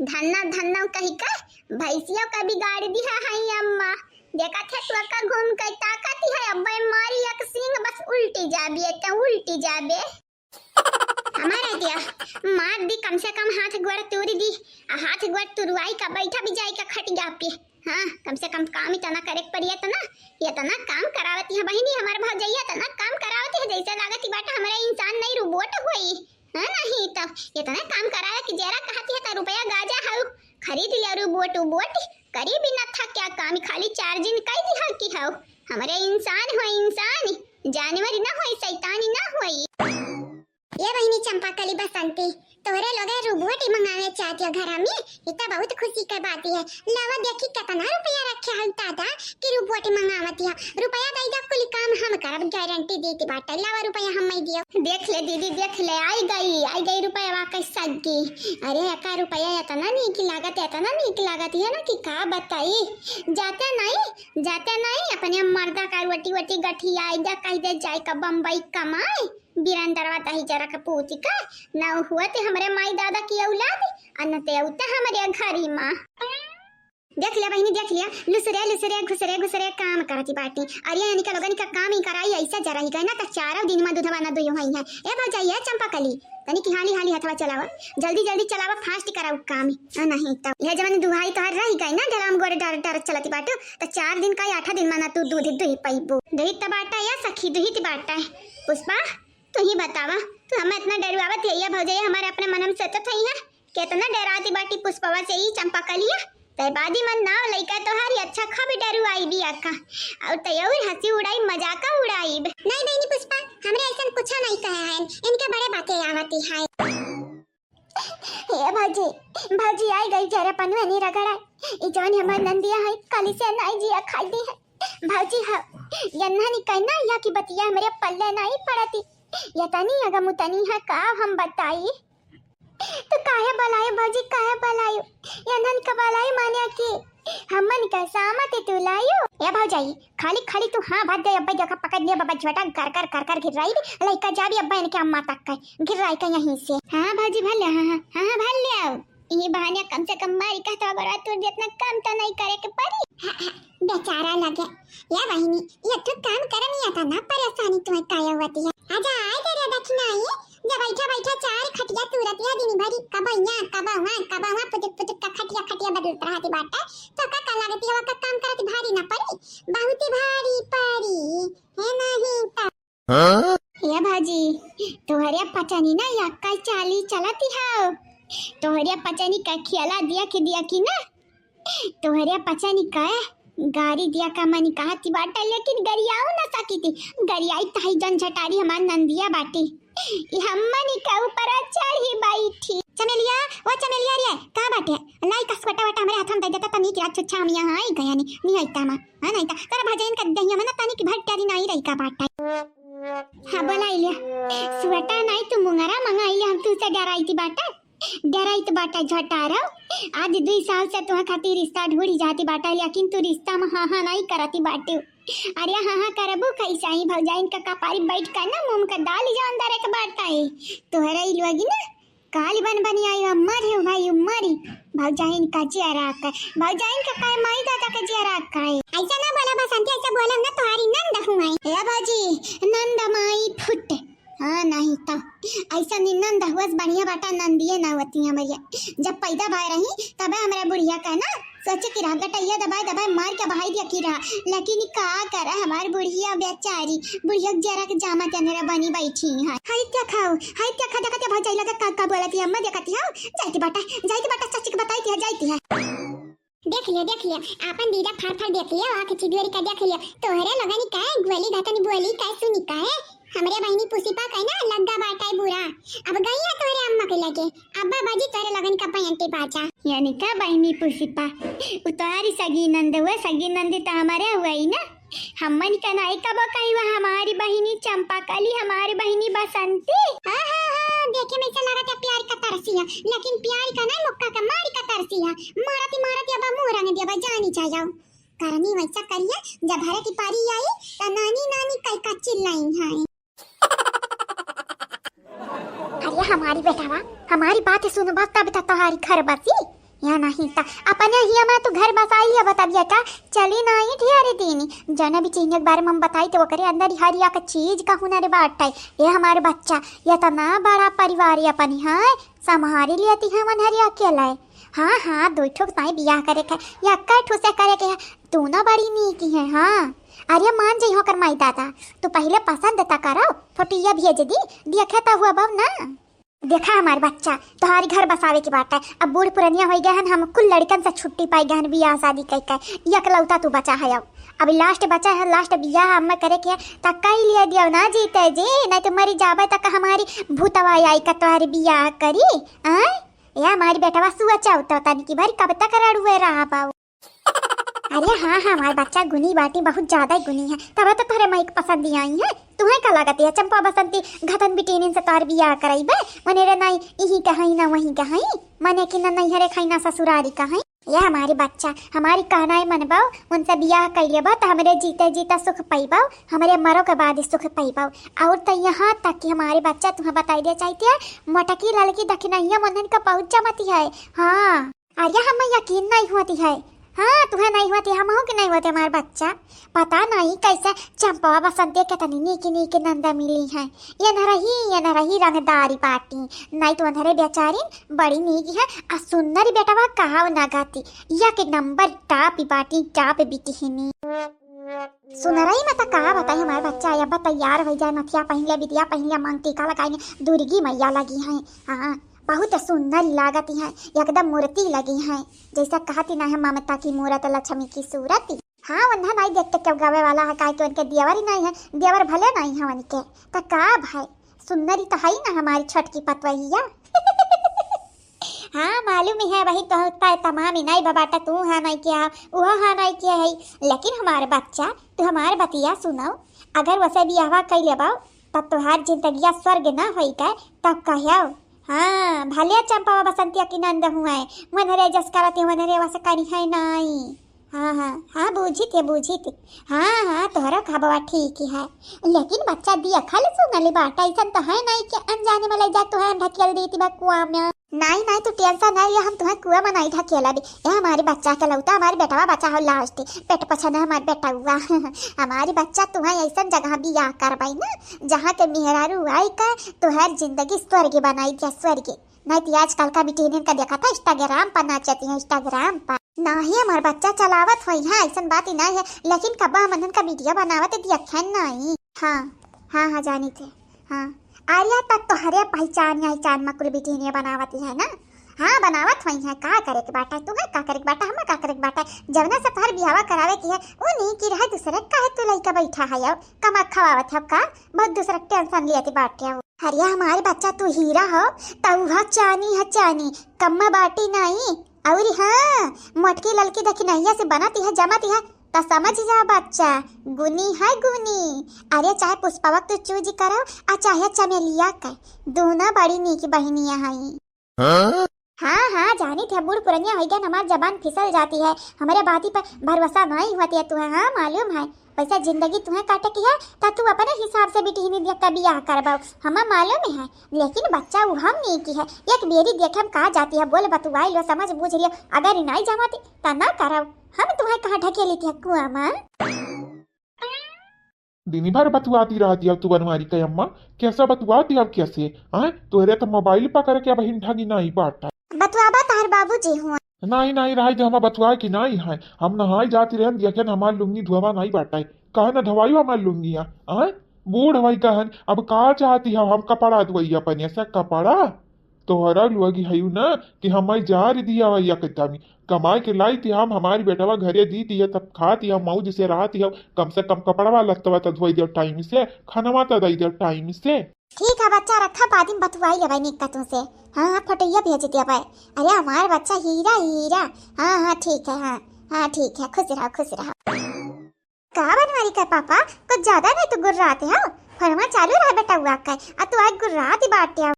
धन्ना धन्ना कही का भैंसियों का बिगाड़ दिया है अम्मा। देखा थे तो का घूम के ताकती है, अब मारी एक सींग बस उल्टी जाबे, ते उल्टी जाबे। हमारा दिया मार दी, कम से कम हाथ गोड़ तोड़ दी। आ हाथ गोड़ तुरवाई का बैठा भी जाई का खटिया पे। हाँ, कम से कम काम ही तना करे के पड़ी है तना, ये तना काम करावती है बहिनी, हमार भौजैया तना काम करावती है, जैसे लागत ही बाटा हमारा इंसान नहीं रोबोट हुई है। नहीं तो ये तना काम करावे कि जरा कहती है तो रुपया गाजा हऊ खरीद लिया रोबोट उबोट, करी भी न था क्या काम, खाली चार दिन कई दिहा की हऊ। हमारे इंसान हो इंसान, जानवर ना होई, शैतानी ना होई। ये बहिनी चंपा कली बसंती, तोहरे लोगे रोबोट ही मंगावे चाहती हो घर में, ये तो बहुत खुशी के बात है। लावा देखी कितना रुपया रखे हल दादा कि रोबोट ही मंगावती है। रुपया दे दा, कुल काम हम करब, गारंटी देती बाटे। लावा रुपया हम ही दियो। देख ले दीदी, देख ले, आई गई, आई गई रुपया वाकई सग्गी। अरे एका रुपया इतना नीक लागत, इतना नीक लागत है ना कि का बताई। जाते नहीं, जाते नहीं, अपने मर्दा का रोटी वोटी गठिया आई जा, कह दे जाए का बम्बई कमाए। बिरंदरवा दही जरा के पूती का, ना हुआ ते हमरे माई दादा की औलाद, आ न ते उते हमरे घरी माँ। देख लिया बहिनी, देख लिया, लुसरे लुसरे घुसरे घुसरे काम करती बाटी। अरे यानी का लोगन का काम ही कराई, ऐसा जरा ही गए ना तो चारों दिन में दूधवा ना दुयो हुई है। ए भौजाई, ए चंपा कली, तनी की हाली हाली हथवा चलावा, जल्दी जल्दी चलावा, फास्ट कराऊ काम। आ नहीं तो यह जवन दुहाई तोहर रही गई ना, डराम गोड़ डर डर चलती बाटू, तो चार दिन का आठा दिन में ना तू दूध दुही पैबू। दुहित बाटा या सखी, दुहित बाटा है। पुष्पा, तू ही बतावा, तू हमें इतना डरुआवत है या भौजैया हमारे अपने मनम से तो थई है, कितना डराती बाटी पुष्पवा से ही चंपा कलिया। तय बादी मन नाव लइका तोहारी अच्छा खा भी डरुआई बिया का। और तय और हंसी उड़ाई, मजाका उड़ाई। नहीं बहनी पुष्पा, हमरे ऐसन कुछ नहीं कहे हैं, इनके बड़े बातें आवती है। ए भौजी, भौजी आई गई जरा पनवनी रगड़ा। ई जौन हमार नंदिया है, काली से नाई जिया खाई दी है। भौजी है, यन्ना नहीं कहना या कि बतिया हमरे पल्ले नहीं पड़ती। यतनी अगम उतनी है का हम बताई। तो काहे बुलायो भौजी, काहे बुलायो? यन्ना नहीं का बुलायो माने कि हमन का सामत तू लायो। ए भौजाई, खाली खाली तू हाँ भर दे, अब्बा देखा पकड़ लिया बाबा झोटा, कर कर कर कर गिर्राई भी, लइका जाबी अब्बा इनके अम्मा तक का गिर्राई का यहीं से। हाँ भौजी भर ले, हाँ हाँ हाँ हाँ, भर ले आओ। ये बहाने कम से कम मारी कहता बड़ा तू जितना काम तो नहीं करे के पड़ी। हाँ, हाँ, बेचारा लगे। या बहिनी, ये तो काम करनी आता ना परेशानी तुम्हें काय होती है। आजा आए तेरे दक्षिणा ये, जब बैठा बैठा चार खटिया तूरत या दिन भरी, कबो यहाँ, कबो वहाँ, कबो वहाँ, पुचुक पुचुक का खटिया खटिया बदलत रहती बाटे। तो का का लागती है, का काम करत भारी ना पड़ी, बहुत ही भारी पड़ी, है नहीं तो। हाँ? ए भौजी, तोहरे पचनी ना यक्का चाली चलती हो। तोहरे पचनी का खियाला दिया के दिया की ना, तोहरे पचनी का गारी दिया का मनी कहती बाटा, लेकिन गरियाऊ ना सकी थी। गरियाई ताही जन झटारी हमार नंदिया बाटी। ई हमनी के ऊपर चढ़ी बैठी। चमेलिया, ओ चमेलिया रे, का बाटे? लाई का सोटा वाटा हमरे हाथ में दे देता, तनी की छुच्छा हम यहाँ आई गया नी, नहीं आई तामा। हाँ, नहीं ता, तेरा भजन का दहिया में ना तनी की भट्टारी नहीं रही का बाटा। हाँ, बोला इलिया। सोटा नहीं तू मुंगरा मंगा इलिया, हम तू से डराई थी बाटा। डराई तो बाटा झटारो। आज दुई साल से तुहा खातिर रिश्ता ढूंढी जाती बाटा, लेकिन तू रिश्ता में हाँ हाँ नहीं करती बाटे। अरे हाँ हाँ करबू कैसा ही भौजाइन का कपारी बैठ कर ना मुंह का दाल जान दरक बाटा है। तोहरा ई लोगी ना काल बन बनी आई उम्मर है भाई उम्मर ही। भौजाइन का जियरा का, भौजाइन का काय माई दादा का जियरा का है। ऐसा ना बोला बसंती, ऐसा बोला ना तुम्हारी नंद हूँ आई। ए भौजी, नंद माई फुट। हाँ, नहीं तो ऐसा निन्नन दहुआ से बढ़िया बाटा नंदिये ना होती हमरिया। जब पैदा भय रही तबे हमरा बुढ़िया का ना सोचे कि रहा गटैया दबाए दबाए मार के बहाई दिया की रहा, लेकिन ई का करे हमार बुढ़िया बेचारी, बुढ़िया के जरा के जामा के अंधेरा बनी बैठी है। हाय क्या खाओ, हाय क्या खा, देखा भौजाई लगा का, का बोलती है, अम्मा देखती हो, जाती बाटा, जाती बाटा, सच के बताई थी, जाती है। देख लिया, देख लिया, आपन दीदा फार फार देख लिया, आँख चिदुअरी का देख लिया। तोहरे लगनी काहे गोली धतनी बोली काहे सुनी काहे? हमरे बहिनी पुष्पा का ना लग्गा बाटाई बुरा। अब गई है तोहरे अम्मा के लगे। अब्बा बाजी तोहरे लगन का पैंटी पाचा। यानी का बहिनी पुष्पा? उ तोहारी सगी नंद हुआ, सगी नंद तो हमारे हुआ ही ना। हमन का नाई कबो कही हुआ हमारी बहिनी चंपा कली, हमारी बहिनी बसंती। हाँ, हाँ, हाँ, देखे में ऐसा लगा था प्यार का तरसी है, लेकिन प्यार का नहीं मुक्का का मारी का तरसी है। मारती मारती अब मुंह रंग दिया बा, जानी चाह जाओ। करनी वैसा करिए, जब हरे की पारी आई, त नानी नानी कई का चिल्लाई है। अरे हमारी बेटावा, हमारी बात सुनबा तब त तोहारी घर बसी, या नहीं त अपने ही हमार तू घर बसाई लिया बता बेटा, चली नहीं ठियारे दीनी। जौन भी चीज के बारे में हम बताई तो ओकरे अंदर ही हर एक चीज का हुनर बाटे। ये हमारे बच्चा, इतना बड़ा परिवार ये अपनी है, संभारी लियती हमन हरी अकेला है। हाँ, हाँ, दुई ठो साई बियाह करे के, या कई ठो से करे के है, दोनों बड़ी नीक है। हाँ, अरे मान जइहो कर माई दादा, तू पहिले पसंद त करो, फोटिया भेज दी, देखे त हुआ बहू ना। देखा हमार बच्चा, तोहारी घर बसावे के बाटे, अब बूढ़ पुरनिया होई गए हन, हम कुल लड़कन से छुट्टी पाई गए हन, बियाह शादी कई के, एकलौता तू बचा है अब। अब लास्ट बचा है, लास्ट बियाह हमें करे के है, त कई लिए दियो ना जीते जी, नहीं तो मरी जाबे तक हमारी भूतवा आई का तोहारी बियाह करी। आय, ए हमारी बेटवा सुआ चाहता तनी की भारी कब तक रड़ुए रहा पाओ। अरे हाँ, हाँ, हमार बच्चा गुनी बाटी, बहुत ज्यादा ही गुनी है, तब तो तोहरे माई के पसंद ही आई है। तुम्हें का लागत है चंपा बसंती घतन बिटीनिन से तोहर बियाह कराइबे? मने रे नाई, इही कहाई ना वही कहाई, मने कि ना नैहरे खाई ना ससुरारी कहाई। ये हमारी बच्चा, हमारी कहना है मनबाओ, उनसे बियाह कर लेबा तो हमरे जीते जीता सुख पाइबाओ, हमरे मरो के बाद ही सुख पाइबाओ। और तो यहाँ तक कि हमारी बच्चा तुम्हें बताई दे चाहती है, मोटकी ललकी दखिनहिया मनन का बहुत जमती है। हाँ। अरे हमें यकीन नहीं होती है। हाँ, तुम्हें नहीं होती, हमहू के नहीं होते हमार बच्चा। पता नहीं कैसे चंपवा बसंती कितनी नीकी नीकी नंदा मिली है। ये न रही, ये न रही रंगदारी बाटी, नहीं तो अंधरे बेचारी बड़ी नीक है। आ सुंदरी बेटवा कहा ना गाती, या के नंबर टॉप ही बाटी, टॉप बिटिहिनी। सुनरई में तो का बताई हमार बच्चा, अब तैयार हो जाए, नथिया पहन ले, बिटिया पहन ले, मांग टीका लगाई ने, दुर्गी मैया लगी है। हाँ, बहुत सुंदर लागत है, एकदम मूर्ति लगी है, जैसा कहती ना है ममता की मूरत लक्ष्मी की सूरत। हाँ, उन्हें नहीं देखते क्यों गावे वाला है, काहे कि उनके देवर ही नहीं है, देवर भले नहीं है उनके, तो का भाई, सुंदरी तो है ही ना हमारी छोटकी पतवहिया। हाँ, मालूम ही है, वही तो होता है, तमाम ही नहीं बा बाटा, तू हाँ नहीं किया, वो हाँ नहीं किया है, लेकिन हमारे बच्चा, तू हमारे बतिया सुनो, अगर वसे बियाहवा कइ लेबो, तब तोहार जिंदगिया स्वर्ग ना होई का, तब कहो। हाँ, भले चंपा बसंतिया की नंद हुए, वनरे जस करत है, वनरे वस करी है नाई। हाँ, हाँ, हाँ, बूझी थे, बूझी थे। हाँ, हाँ, तोहरा खबवा ठीक ही है। लेकिन बच्चा दिया खल सुनली बाटा, ऐसन तो है नहीं कि अनजाने में ले जा तोहरा ढकेल देती बा कुआँ में। नहीं, नहीं, तू टेंशन नहीं लिया, हम तुम्हें कुआँ में नहीं ढकेला भी। ये हमारी बच्चा के लौटा, हमारी बेटवा बचा हो लास्ट, पेट पछा ना हमारी बेटवा। हमारी बच्चा तुम्हें ऐसन जगह बियाह करवाई ना, जहाँ के मेहरारू आई का तोहर जिंदगी स्वर्ग बनाई दिया, स्वर्ग। नहीं तो आजकल का बिटिनियन का देखा था, Instagram पर नाचती हैं, Instagram पर। नहीं, हमार बच्चा चलावत होई है, ऐसन बात ही नहीं है, लेकिन कब्बा हमन का वीडियो बनावत देखे नहीं। हाँ, हाँ, हाँ, जानी थे। हाँ, अरे तब तोहरे पहचान यही चान में कुल बिटिनिया बनावती है ना। हाँ, बनावत होई है, का करे के बाटा, तुम्हें का करे के बाटा, हमें का करे के बाटा, जवना से तोहर बियाहवा करावे की है, वो नहीं की रहे दूसरे, काहे तू लइका बैठा है, अब कमा खवावत है का, बहुत दूसरा टेंशन लिया बाटे हो। अरे हमारे बच्चा तू हीरा हो, त उहा चानी है चानी, कम्मा बाटी नाई। अउरी हाँ, मोटकी ललकी देखी नहिया से बनत है, जमत है, त समझ जा बच्चा, गुनी है गुनी। अरे चाहे पुष्पवा तू चूज करो, आ चाहे चमेलिया के, दोनों बड़ी नीक बहिनिया हई। हाँ? हाँ, हाँ, जानी थे, बूढ़ पुरनिया होई गए, हमार जबान फिसल जाती है, हमारे बाती पर भरोसा नहीं होती है तुम्हें, हाँ, मालूम है। वैसे जिंदगी तुम्हें काटे की है, त तू अपने हिसाब से बिटिहनी देख के बियाह करबो, हमें मालूम है। लेकिन बच्चा वो हम नहीं की है, एक बेरी देखे हम कहा जाती है, बोल बतुआई लो, समझ बूझ लियो, अगर ई नहीं जमाती त ना करब। हम तुम्हें कहाँ ढकेली थी कुआं में? दिनी भर बतुआती रहती अब तू बनवारी के अम्मा, कैसा बतुआती अब कैसे? आय, तोहरे तो मोबाइल पकड़ के बहिन ढंगी नहीं बाटा। बतुआबा तार बाबूजी हुआ। नहीं, नहीं, रहाई दे, हमार बतुआ की नहीं है। हम नहाई जाती रहन, देखेन हमार लुंगी धोवा नहीं बाटा है। काहे ना धवाई हमार लुंगिया? आय, बूढ़ हवाई कहन, अब का चाहती हो हम कपड़ा धोई अपन, ऐसा कपड़ा? तोहरा लुअगी हयू ना कि हमारी जार दिया हुआ एकदम कमाई के लाई थी हम, हमारी बेटवा घरे दी थी, तब खाती हम, मौज से रहती हम, कम से कम कपड़वा लत्तवा तो धोई दे टाइम से, खानवा तो दे दे टाइम से। ठीक है बच्चा, रखा, बाद में बतुआई लेबै निक्का तुमसे। हाँ, हाँ, फोटोइया भेज दिया भाई। अरे हमार बच्चा हीरा, हीरा। हाँ, हाँ, ठीक है, हाँ, हाँ, ठीक है, खुश रहो, खुश रहो। का बनवारी का पापा, कुछ ज्यादा नहीं तो गुर्राते हो। फोनवा चालू रहा बेटा हुआ का, आ तू आज गुर्राती बाटे हो।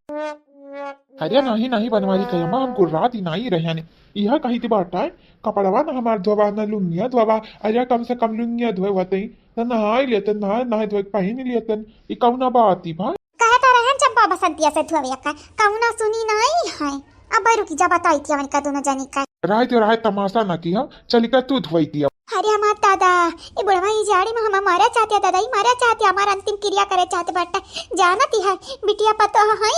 अरे नहीं, नहीं बनवारी का अम्मा, हम गुर्राती नहीं रहे ने। यह कही थी बाटा है, कपड़वा ना हमार धोवा, ना लुंगिया धोवा। अरे कम से कम लुंगिया धोए होते ही, ना नहाई लेते, नहाए, नहाए धोए पहन लेते। ई कौना बात ही भाई? कहे तो रहन चंपा बसंतिया से धोवे का, कौना सुनी नहीं है। अब रुकी जा, बताई थी हमन का दोनों जनी का। राय तो राय तमाशा ना की हम, चली का तू धोई दिया। अरे हमार दादा, ये बुढ़वा ई जाड़ी में हम मारा चाहते हैं दादा, ई मारा चाहते हैं, हमार अंतिम क्रिया करे चाहते बाटा। जानती है, बिटिया पतो है,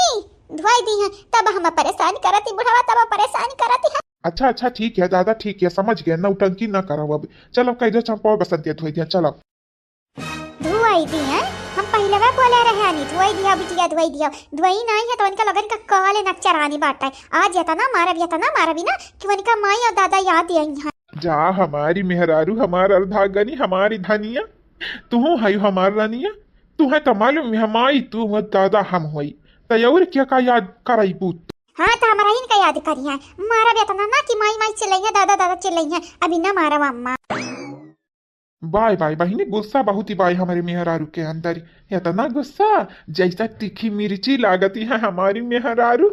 धोई दी है, तब हम परेशान करती बुढ़वा, तब परेशान करती है। अच्छा, अच्छा, ठीक है दादा, ठीक है, समझ गए, नौटंकी ना करो अब। चलो कह दो चंपा बसंतिया धोई दिया, चलो। धुआई दी है, हम पहले वह बोले रहे आनी, धुआई दिया बिटिया, धुआई दिया, धुआई नहीं है तो उनका लगन का कहले नक्चरानी बाटा है। आज इतना मारब, इतना मारब ही ना कि उनका माई और दादा याद आई हैं। जा हमारी मेहरारू, हमार अर्धांगनी, हमारी धनिया, तू है हमार रानिया, तू है तो मालूम है माई तू हो दादा हम होई, तो और क्या का याद कराई पूत? हाँ तो हमारा इनका याद करी है, मारब इतना ना कि माई माई चिल्लाई है, दादा दादा चिल्लाई है, अभी ना मारब अम्मा। बाय बाय बहिनी, गुस्सा बहुत ही बाय हमारे मेहरारू के अंदर। इतना गुस्सा जैसा तीखी मिर्ची लागती है हमारी मेहरारू।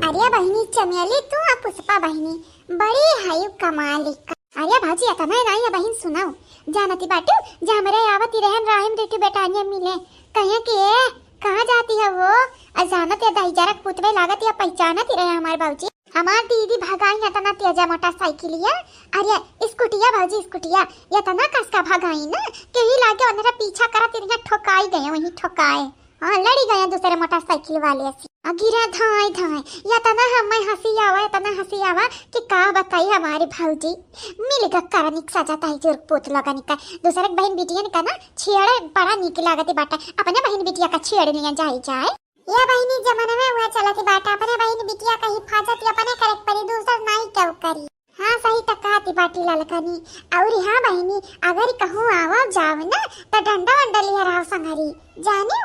अरे बहिनी चमेली, तू आ पुष्पा बहिनी बड़ी है कमाल का। अरे भौजी, इतना ही नहीं है बहिन, सुनाओ। जानती बाटू, जे हमरे आवती रहन राहिम रेटू बेटानिया मिले, कहे कि ए, कहाँ जाती है वो? अचानक ये दहिजरक पुतवे लागत या पहचानत ही रहे हमारे भौजी। हमार दीदी भगाई इतना तेजा मोटरसाइकिलिया, अरे स्कूटिया भौजी, स्कूटिया इतना कस का भगाई ना कि ही लागे उनरा पीछा करत रहिया, ठोकाई गए, वहीं ठोकाए। हाँ, लड़ी गए दूसरे मोटरसाइकिल वाले से। आ गिरा धाय धाय, इतना हमें हंसी आवा, इतना हंसी आवा कि का बताई हमारी भौजी। मिल गक्कर निक सजा ताई जुर्क पूत लगन का। दूसरे के बहन बिटियन का ना छेड़े बड़ा नीक लागत बाटा, अपने बहन बिटिया का छेड़ लिया जाए जाए। या बहिनी, जमाना में हुआ चलत बाटा, अपने बहिन बिटिया का हिफाजत या अपने करे के पड़ी, दूसर नाई क्यों करी। हाँ, सही त कहती बाटी ललकनी। और हाँ बहिनी, अगर कहूँ आवा जाव ना, त डंडा वंडा लिया रहो संगरी, जानियो।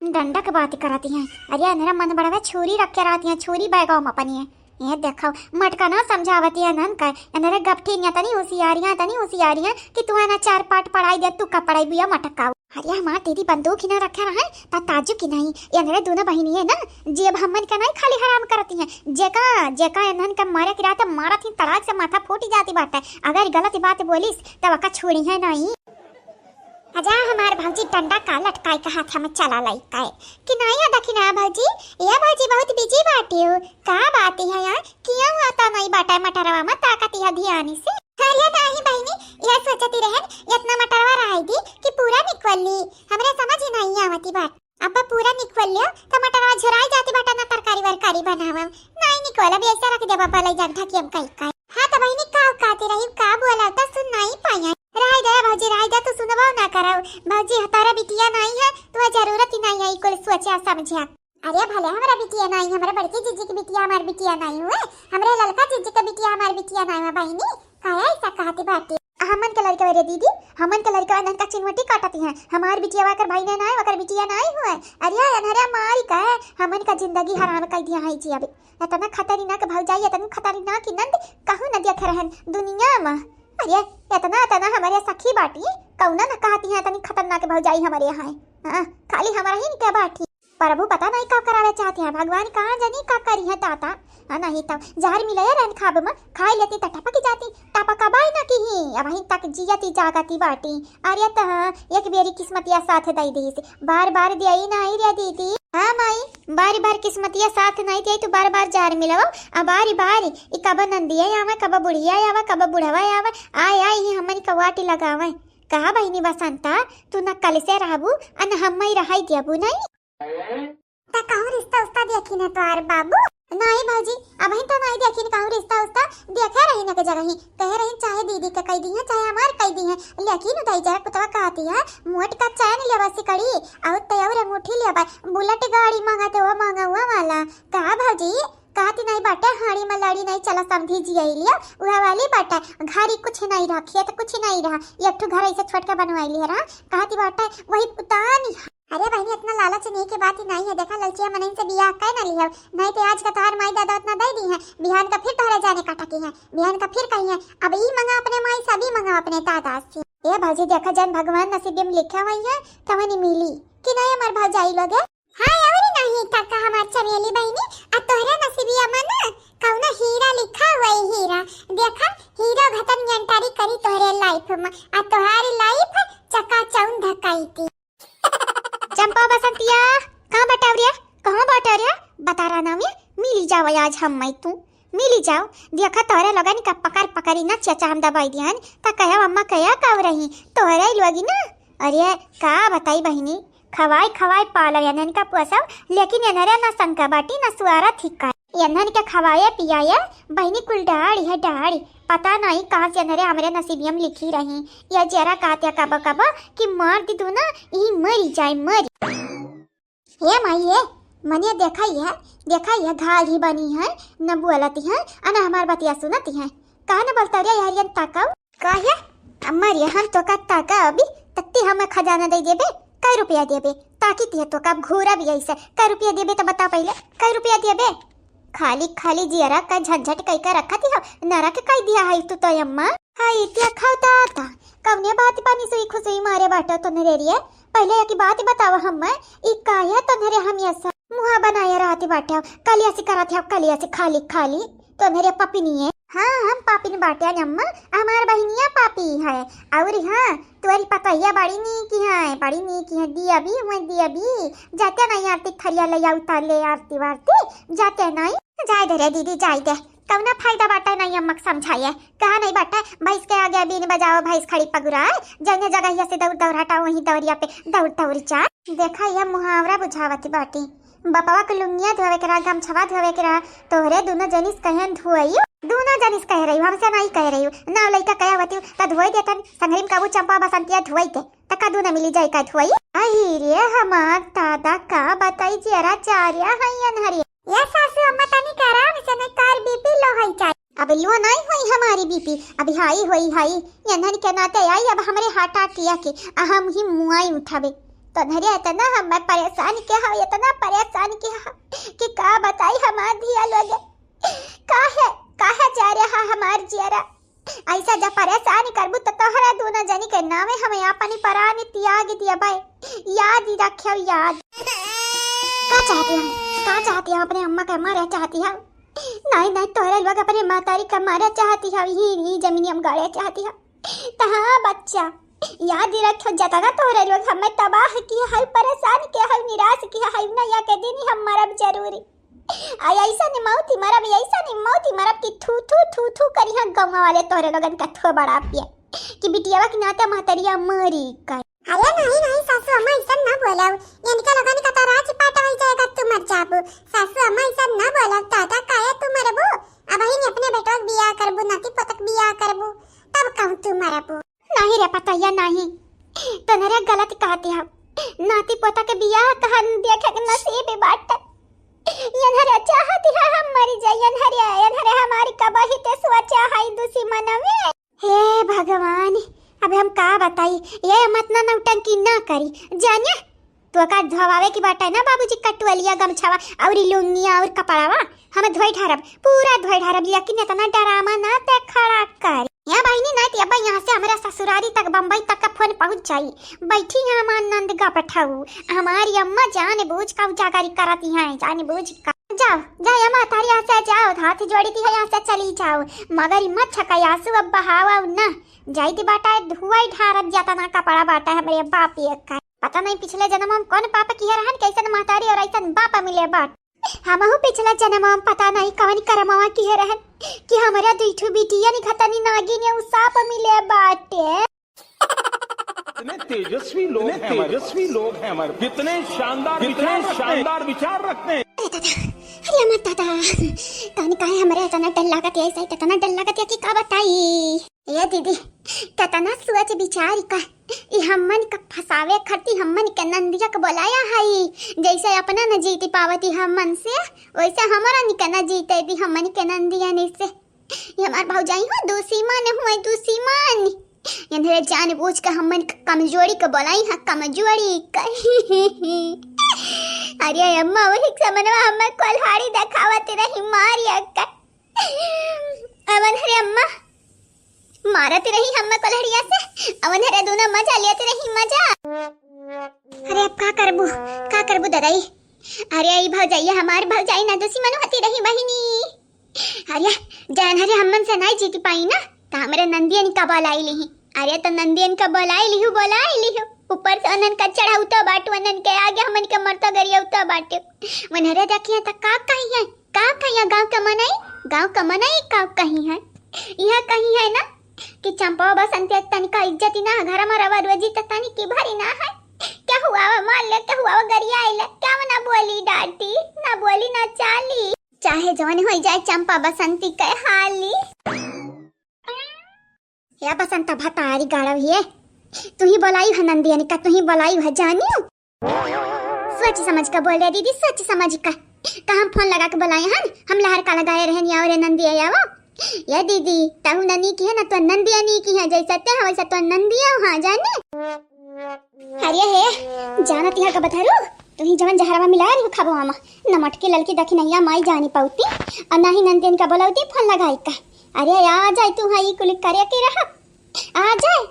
डंडा के बात करती हैं। अरे, अनहरे मन बड़ावे छुरी रख के रहती हैं, छुरी बैगवा में अपनी है। ये देखो, मटका ना समझावती है नन का, अनहरे गपठी निया तनी होशियारियां, तनी होशियारियां कि तू है ना चार पाठ पढ़ाई दे, तू का पढ़ाई बुआ मटकाऊ। अरे, हमार दीदी बंदूक ही ना रखे रहे, ता ताजु की नहीं। ये अनहरे दोनों बहिनी है ना, जी अब हमन का नहीं खाली हराम करती हैं। जेका, जेका इन्हन का मारे की रहत मारत ही तड़ाक से माथा फूटी जाती बाटे। अगर गलत बात बोलिस, तब का छोड़ी है नहीं। अजा हमार भौजी डंडा का लटकाई के हाथ में चला लाई का है कि नहीं? या देखी ना भौजी, या भौजी बहुत बिजी बाटी हो। का बात है यार? किया हुआ ता नहीं बाटा मटरवा में ताकत है ध्यान से। अरे नहीं बहिनी, यह सोचती रहन इतना मटरवा रहाई दी कि पूरा निकल ली। हमरे समझ ही नहीं आवती बात। अब पूरा निकल लियो तो मटरवा झुराई जाती बाटा ना तरकारी वरकारी बनावा। नहीं निकल, अब ऐसा रख दे बाबा ले जान था कि हम कहीं कहीं। हाँ तो बहिनी का कहती रही, का बोला तो सुन नहीं पाया। रह दे भौजी, रह दे, तू सुनबो ना करो। भौजी, तारा बिटिया नहीं है, तो जरूरत ही नहीं है ई कुल सोचे समझे। अरे भले हमरा बिटिया नहीं, हमरा बड़की जीजी की बिटिया हमार बिटिया नहीं हुए, हमरे ललका जीजी का बिटिया हमार बिटिया नहीं हुए बहिनी, काहे ऐसा कहती बाटी? हमन के लड़का रे दीदी, हमन के लड़का नन का चिन्हवटी काटती हैं, हमार बिटिया वाकर भाई ने नहीं, वाकर बिटिया नहीं हुए। अरे अनहरे मारी का है, हमन का जिंदगी हराम कर दिया है जी। अबे इतना खतरनाक भौजाई, इतनी खतरनाक नंद कहूँ न देखे रहन दुनिया में। अरे, इतना, इतना हमारे सखी बाटी, कौना न कहती हैं, इतनी खतरनाक भौजाई हमारे यहाँ है। हाँ, खाली हमारा ही इनके बाटी। प्रभु पता नहीं का करावे चाहते हैं, भगवान कहाँ जानी का करी है ताता। हाँ, नहीं तो जहर मिले रहन खाब में, खाई लेती तो टपक जाती, टपक बाई ना की ही, अब वहीं तक जियती जागती बाटी। अरे तो हाँ, एक बेरी किस्मतिया साथ दई दी, बार बार दिया ही नहीं रे दीदी। हाँ माई, बारी बार किस्मतिया साथ नहीं दिया तो बार बार जहर मिलाओ, आ बारी बार ई कब नंदिया आवे, कब बुढ़िया आवे, कब बुढ़वा आवे, आय आय ही हमन का वाटी लगावे। कहा बहिनी बसंता, तू न कल से रहबू, अन हम ही रहाई देबू नहीं? त कहूँ रिश्ता उस्ता देखी न तोहार बाबू? नहीं भौजी, अबहिन तो नहीं देखी न कहूँ रिश्ता उस्ता, देखे रही न के जगह ही, कहे रही चाहे दीदी के कह दी है, चाहे हमार कह दी है, लेकिन उदय जरा कुतवा कहती है, मोट का चैन लेवा सिकड़ी, और ते और अंगूठी लेवा, बुलेट गाड़ी मांगा ते वो मांगा हुआ वाला। का भौजी, कहती नहीं बाटे, हाड़ी में लड़ी नहीं चला समझी जिया लिया, उहे वाली बाटे, घर ही कुछ नहीं रहा, खेत कुछ नहीं रहा, एक ठो घर ऐसे छोट के बनवाई लिया रहा, कहती बाटे, वही पुतानी। अरे बहिनी, इतना लालच नहीं के बात ही नहीं है, देखा ललचिया मनई से बियाह कर ना लिया, नहीं तो आज का तोहार माई दादा उतना दे दी है, बिहान का फिर तोहरे जाने का टकी है, बिहान का फिर कही है, अब ई मंगा अपने माई से, अब ई मंगा अपने दादा से। ए भौजी, देखा जन भगवान नसीब में लिखा हुई है, तवनी मिली कि नहीं हमार भौजाई लोग है। हाँ, अउरी नहीं त का हमार चमेली बहिनी, आ तोहरे नसीबिया में ना कौनो हीरा लिखा हुआ है, हीरा। देखा, हीरो घतन एंट्री करी तोहरे लाइफ में, आ तोहारी लाइफ चकाचौंध धकाई दी। चंपा बसंतिया, कहाँ बटाव रे? कहाँ बटाव रे? बता रहा ना मैं, मिली जाओ आज हम मैं तू, मिली जाओ। देखा तोहरे लोगन का पकड़ पकड़ी ना चचा हम दबाई दिहन, त कहे अम्मा कहे का रही तोहरे लोगी ना। अरे का बताई बहिनी, खवाई खवाई पाला एनहन का पोसव, लेकिन एनहरे ना शंका बाटी ना सुआरा थिका। एनहन के खवाए पियाए बहिनी कुल डाढ़ी है डाढ़ी, पता नहीं कहाँ से एनहरे हमरे नसीबियम लिखी रही। ये जरा कहते कबो कबो कि मार दी तू ना, ई मरी जाए मरी। हे माई हे, मने देखा ये, देखा ये घाल ही बनी है, न बोलती है, अन हमार बतिया सुनती है। कहा न बोलता रे यार ये ताकाऊ? काहे? अम्मा रे, हम तो का ताका अभी तत्ती हमें खजाना दे देबे, कै रुपया देबे? ताकी तिहे तो का घूरा भी ऐसे, कै रुपया देबे तो बता पहले, कै रुपया देबे? खाली खाली जियरा का झंझट कई का रखती हो, नरक कई दिया है तू तो अम्मा। हाय, इतिया खाओ ता आता। कौने बात पानी सुई खुसुई मारे बाटो तो नरेरिए? पहले एक बात बताओ हम्मे, ई काहे तो नरे हम ऐसा मुहा बनाए रहती बाटे? कलिया से करत है, कलिया से खाली खाली। तो नरे पपिनिए। हाँ, हम पापिन बाटे अम्मा, हमार बहिनिया पापी है। और हाँ, तोरी पतैया बड़ी नीक है, बड़ी नीक है। दिया भी हुए, दिया भी। जाते नहीं आरती थरिया ले आऊ ताले आरती वारती, जाते नहीं। जाए दे रे दीदी, जाए दे। कौना फायदा बाटे नहीं अम्मा के समझाए। कहा नहीं बाटे, भैंस के आगे बीन बजाओ, भैंस खड़ी पगुराए। जौने जगहिया से दौड़ दौड़ हटाओ, वहीं दौरिया पे दौड़ दौड़ जा। देखा, यह मुहावरा बुझावती बाटी। बपवा के लुंगिया धोवे के रहा, गमछवा धोवे के रहा, तोहरे दोनों जनिस कहेन धोइयो। दोनों जनिस कह रही, हमसे नहीं कह रही। ना लइका कहे होती त धोई देतन, संगरी में कबू चंपा बसंतिया धोई दे। त का दूना मिली जाई का धोई? अही रे हमार दादा, का बताई, जियरा चारिया है अनहरी। ये सासू अम्मा तनी के आराम से नहीं, कार बीपी लो है चाय। अब लो नहीं होई हमारी बीपी, अभी हाई होई हाई। ये अनहरी के नाते आई, अब हमरे हार्ट अटैक किया के, आ हम ही मुआई उठावे। तोहरे इतना हमें परेशान किहा, इतना परेशान किहा कि का बताई हमार धिया लोग। काहे, काहे जा रहा हमार जियरा? ऐसा जब परेशान करबू तो तोहरा दोनों जनी के नामे हमें अपनी परान त्याग दिया भाई। याद ही रखियो, याद। का चाहती हम, का चाहती हम? अपने अम्मा के मारे चाहती हम? नहीं, नहीं, तोहरे लोग अपने महतारी का मारे चाहती हम, ही, ही जमीन हम गाड़े चाहती हम। तो हाँ बच्चा, याद ही रखियो, जतना तोहरे लोग हमें तबाह किया है, परेशान किया है, निराश किया है, ना या के दिन ही हम मरब जरूरी। आ ऐसा नहीं मौत ही मरब, ऐसा नहीं मौत ही मरब कि थू थू थू थू करी हम गाँव वाले तोहरे लोगन का थो बड़ा पिया कि बिटियावा के नाते महतरिया मरी कर। अरे नहीं, नहीं सासू अम्मा, ऐसा ना बोलाओ, इनका लोगन का तो राज पाट हो जाएगा, तू मर जाबू। सासू अम्मा, ऐसा ना बोलाओ, दादा काया तू मरबू? अब ही अपने बेटवा के बियाह करबू, नाती पोतक बियाह करबू, तब कहूँ तू मरबू। नहीं रे पतैया, नहीं, तोहरे गलत कहती हम। नाती पोता के बियाह कहन देखे के नसीब बाटे। यनहरे चाहती है हम मरी जाई, यनहरे, यनहरे हमारी कबही ते सोचा है दुश्मन में। हे भगवान, अब हम का बताई, ये मत ना नौटंकी ना करी, जानिया। तो का धोवावे की बाटे ना बाबूजी, कटवलिया गमछावा और ई लुंगिया और कपड़ावा हम धोई ढारब, पूरा धोई ढारब, लेकिन इतना डरामा ना ते खड़ा कर। या बहिनी, ना ते अब यहाँ से हमारा ससुरारी तक, बम्बई तक का फोन पहुँच जाई। बैठी है हमार नंद गपठऊ, हमारी अम्मा जान बूझ का उजागरी करती हैं, जान बूझ का। जाओ, जाओ अम्मा, तारी यहाँ से जाओ, हाथ जोड़ी थी है, यहाँ से चली जाओ, मगर ई मत छका आंसू अब बहावा ना। जाई दी बाटा धुआई ढारब जाता ना कपड़ा बाटा हमरे बाप ये का। पता नहीं पिछले जन्म हम कौन पाप किए रहन, कैसन महतारी और ऐसन बाप मिले बाट। हमहू पिछला जन्म हम पता नहीं कौन करमवा किए रहन कि हमरा दुई ठो बिटिया निखतनी नागिन या उ सांप मिले बाटे। कितने तेजस्वी लोग हैं हमारे पास। तेजस्वी लोग हैं हमारे पास। कितने शानदार, कितने शानदार विचार रखते हैं। अरे दादा, अरे अमर दादा, तनी काहे हमरे इतना डर लागत है, ऐसा इतना डर लागत है कि का बताई। ए दीदी, कतना सोच विचार का ई हमन के फंसावे खातिर हमन के नंदिया के बोलाया है। जैसे अपना न जीती पावती हमन से, वैसे हमरा निके न जीते दी हमन के नंदिया ने से। ये हमार भौजाई हो, दुश्मन हुए, दुश्मन। इन्हें जानबूझ के हमन के कमजोरी के बोलाई है, कमजोरी कही। अरे अम्मा, वही समनवा हमें कोल्हाड़ी देखावत रही, मारिया का। अवन हरे अम्मा, मारत रही हम्मा कोल्हड़िया से, अवन हरे दोनों मजा लेत रही, मजा। अरे अब का करबू, का करबू ददाई? अरे ई भौजाई, हमार भौजाई ना दुश्मन होती रही बहिनी। अरे जान हरे हमन से नहीं जीत पाई ना, त हमरे नंदियन का बोलाई लिही। अरे तो नंदियन का बोलाई लिहू, बोलाई लिहू। ऊपर से उन्हन का चढ़ाऊ तो बाटू, उन्हन के आगे हमन के मरता गरिया तो बाटे। उन्हरे देखिए त का कही है, का कहिया गाँव के मनई, गाँव के मनई का कही है? यह कही है ना कि चंपा बसंती तनिका इज्जती ना, घर में रवा रोजी त तनिकी भरी ना है। क्या हुआ वा मार ले, क्या हुआ वा गरिया आइले, क्या ना बोली डांटी, ना बोली ना चाली। चाहे जवन होई जाए चंपा बसंती के हाली। या बसंता भतारी गाड़व हिये, तू ही बोलाई है नंदियन का, तू ही बोलाई है जानियो। सोच समझ का बोल रहे दीदी, सोच समझ का। तो हम फोन लगा के बोलाए हन, हम लहर का लगाए रहन, आओ रे नंदिया, आओ। ये दीदी, तहु ननी की है ना, तो नंदिया नी की है, जैसा ते है वैसा तो नंदिया, हाँ जाने। अरे हे, जानत यहाँ का बतहरू, तू ही जवन जहरवा मिला रही खाबो आमा। न मटकी ललकी दखिनैया माई जानी पौती, और ना ही नंदियन का बोलौती फोन लगाई का। अरे आ जाए तू, हाँ ई कुल करे के रहा। आ जाए।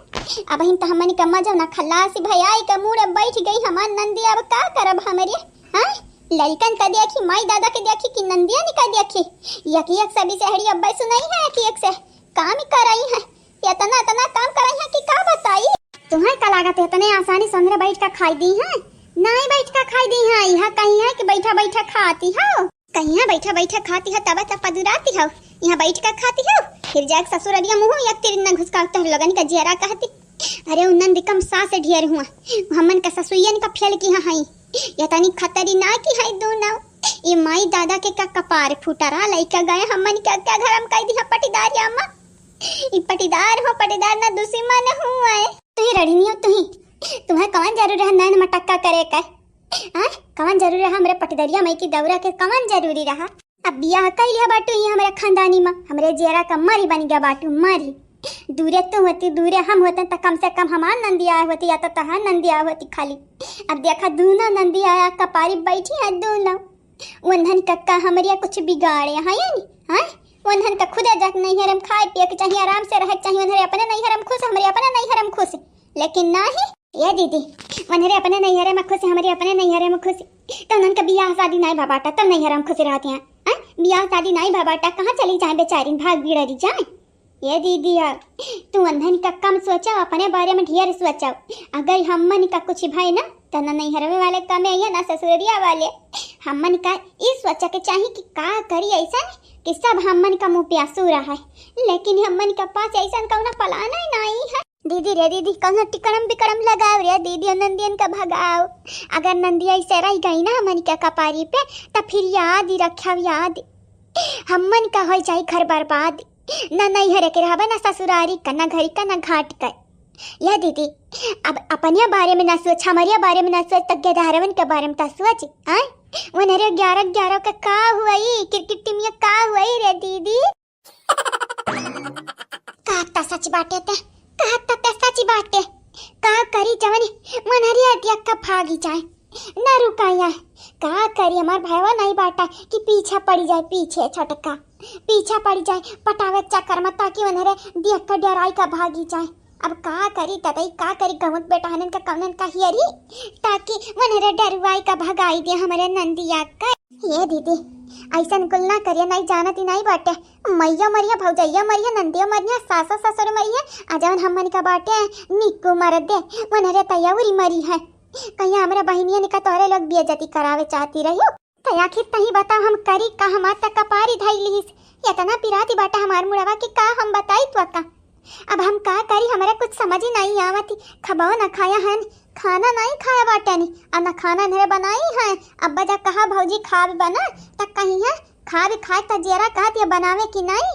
अब हिन तो हमनी का मजा ना खलासी भाई आई का मूड़े बैठ गई हमार नंदी, अब का करब हमरे? हाँ? लड़कन का देखी, माई दादा के देखी कि नंदिया ने का देखी? यकी एक सभी से हड़ी अब्बे सुनाई है कि एक से काम ही कराई है। इतना, इतना काम कराई है कि का बताई? तुम्हें का लागत है इतने आसानी से अंदर बैठ का खाई दी है? नहीं बैठ का खाई दी है, यह कहीं है कि बैठा बैठा खाती हो? कहिया बैठा बैठा खाती हो, तब तब पदुराती हो, यहाँ बैठ कर खाती हो, फिर जाके ससुररिया मुँह एक तीर न घुसका तोहर लोगन का जियरा कहती। अरे उ नंद कम सास ढेर हुआ, हमन का ससुयन का फेल की हाँ हई, या तनी खतरी ना की है दोनों। ये माई दादा के का कपार फूटा रहा, लइका गए हमन के क्या घर हम कह दिया पटीदार या अम्मा, ई पटीदार हो पटीदार ना दुश्मन हुआ है। तू ही रढ़िनियो तू ही, तुम्हें कौन जरूर है नैन मटक्का करे का? हाँ, कवन जरूरी रहा हमरे पटदरिया माई की दौरा के, कवन जरूरी रहा? अब बियाह कइ लिया बाटू ही हमरे खानदानी मा, हमरे जियरा का मरी बन गया बाटू, मरी। दूरे तू होती, दूरे हम होते, त कम से कम हमार नंदिया होती, या तो तहार नंदिया होती खाली। अब देखा, दूनो नंदिया कपारी बैठी है, दूनो। उन्हन का, का हमरिया कुछ बिगाड़े हैं या नहीं, हाँ? उन्हन का खुदे जाके नैहर में खाए पिए के चाहिए, आराम से रहे के चाहिए। उन्हरे अपने नैहर में खुश, हमरे अपने नैहर में खुश, लेकिन नाही। ये दीदी, उन्हरे अपने नैहरे में खुश, हमरे अपने नैहरे में खुश, तो उन्हन का बियाह शादी नाई भा बाटा, तब नैहर में खुश रहती हैं, हाँ? बियाह शादी नाई भा बाटा, कहाँ चली जाए बेचारी, भाग बिगड़ी जाए। ये दीदी यार, तू उन्हन का कम सोचा, अपने बारे में ढेर सोचा। अगर हमन का कुछ भय ना, त ना नैहरवे वाले कमे या ना ससुरिया वाले। हमन का ई सोचा के चाही कि का करी ऐसा कि सब हमन का मुँह प्यासू रहा है, लेकिन हमन के पास ऐसा कौनो plan ही नहीं है। दीदी रे दीदी, कौनो टिकड़म बिकड़म लगाओ रे दीदी, नंदियन का भगाओ। अगर नंदिया ऐसे रह गई ना हमन के कपारी पे, त फिर याद ही रखा, याद। हमन का हो जाई घर बर्बाद। ना नैहरे के रहबे, ना ससुरारी का, ना घरी का, ना घाट का। या दीदी, अब अपनिया बारे में ना सोच, हमरिया बारे में ना सोच, त गेदहरवन के बारे में त सोच, आय? उन्हरे ग्यारह ग्यारह के का हुई, क्रिकेट टीमिया का हुई रे दीदी? कहत त सच बाटे ते, कहत त ते सच बाटे। का करी जवनी उन्हरे दिया का भागी जाए। ना रुकाया। का करी, हमार भाईवा नहीं बाटा कि पीछा पड़ी जाए, पीछे छोटका पीछा पड़ी जाए पटावे के चक्कर में, ताकि उन्हरे देख के डराई का भागी जाए। अब का करी ददई, का करी, गहुत बेटहनन का कौनन का हियरी, ताकि उन्हरे डरुआई का भगाई दे हमरे नंदिया का। ये दीदी, ऐसन कुल ना करिए, नहीं जानत ही नहीं बाटे। मैया मरिया, भौजैया मरिया, नंदिया मरिया, सासो ससुर मरिया, आ जवन हमन का बाटे निक्कू मर दे, उन्हरे तयौरी मरी है। कहीं हमरा बहिनिया निका तोहरे लोग बेइज्जती करावे चाहती रहियो। त आखिर तही बताओ, हम करी का? हमार त कपारी धई लिहिस। इतना पिराती बाटा हमार मुड़वा कि का हम बताई तो का? अब हम का करी, हमरा कुछ समझ ही नहीं आवत। खबाओ न खाया हन, खाना नहीं खाया बाटे नी, और न खाना इन्हरे बनाई है। अब बजा कहा भौजी खाब बना, त कही है खाब खाए त जेरा कहत ये बनावे कि नहीं।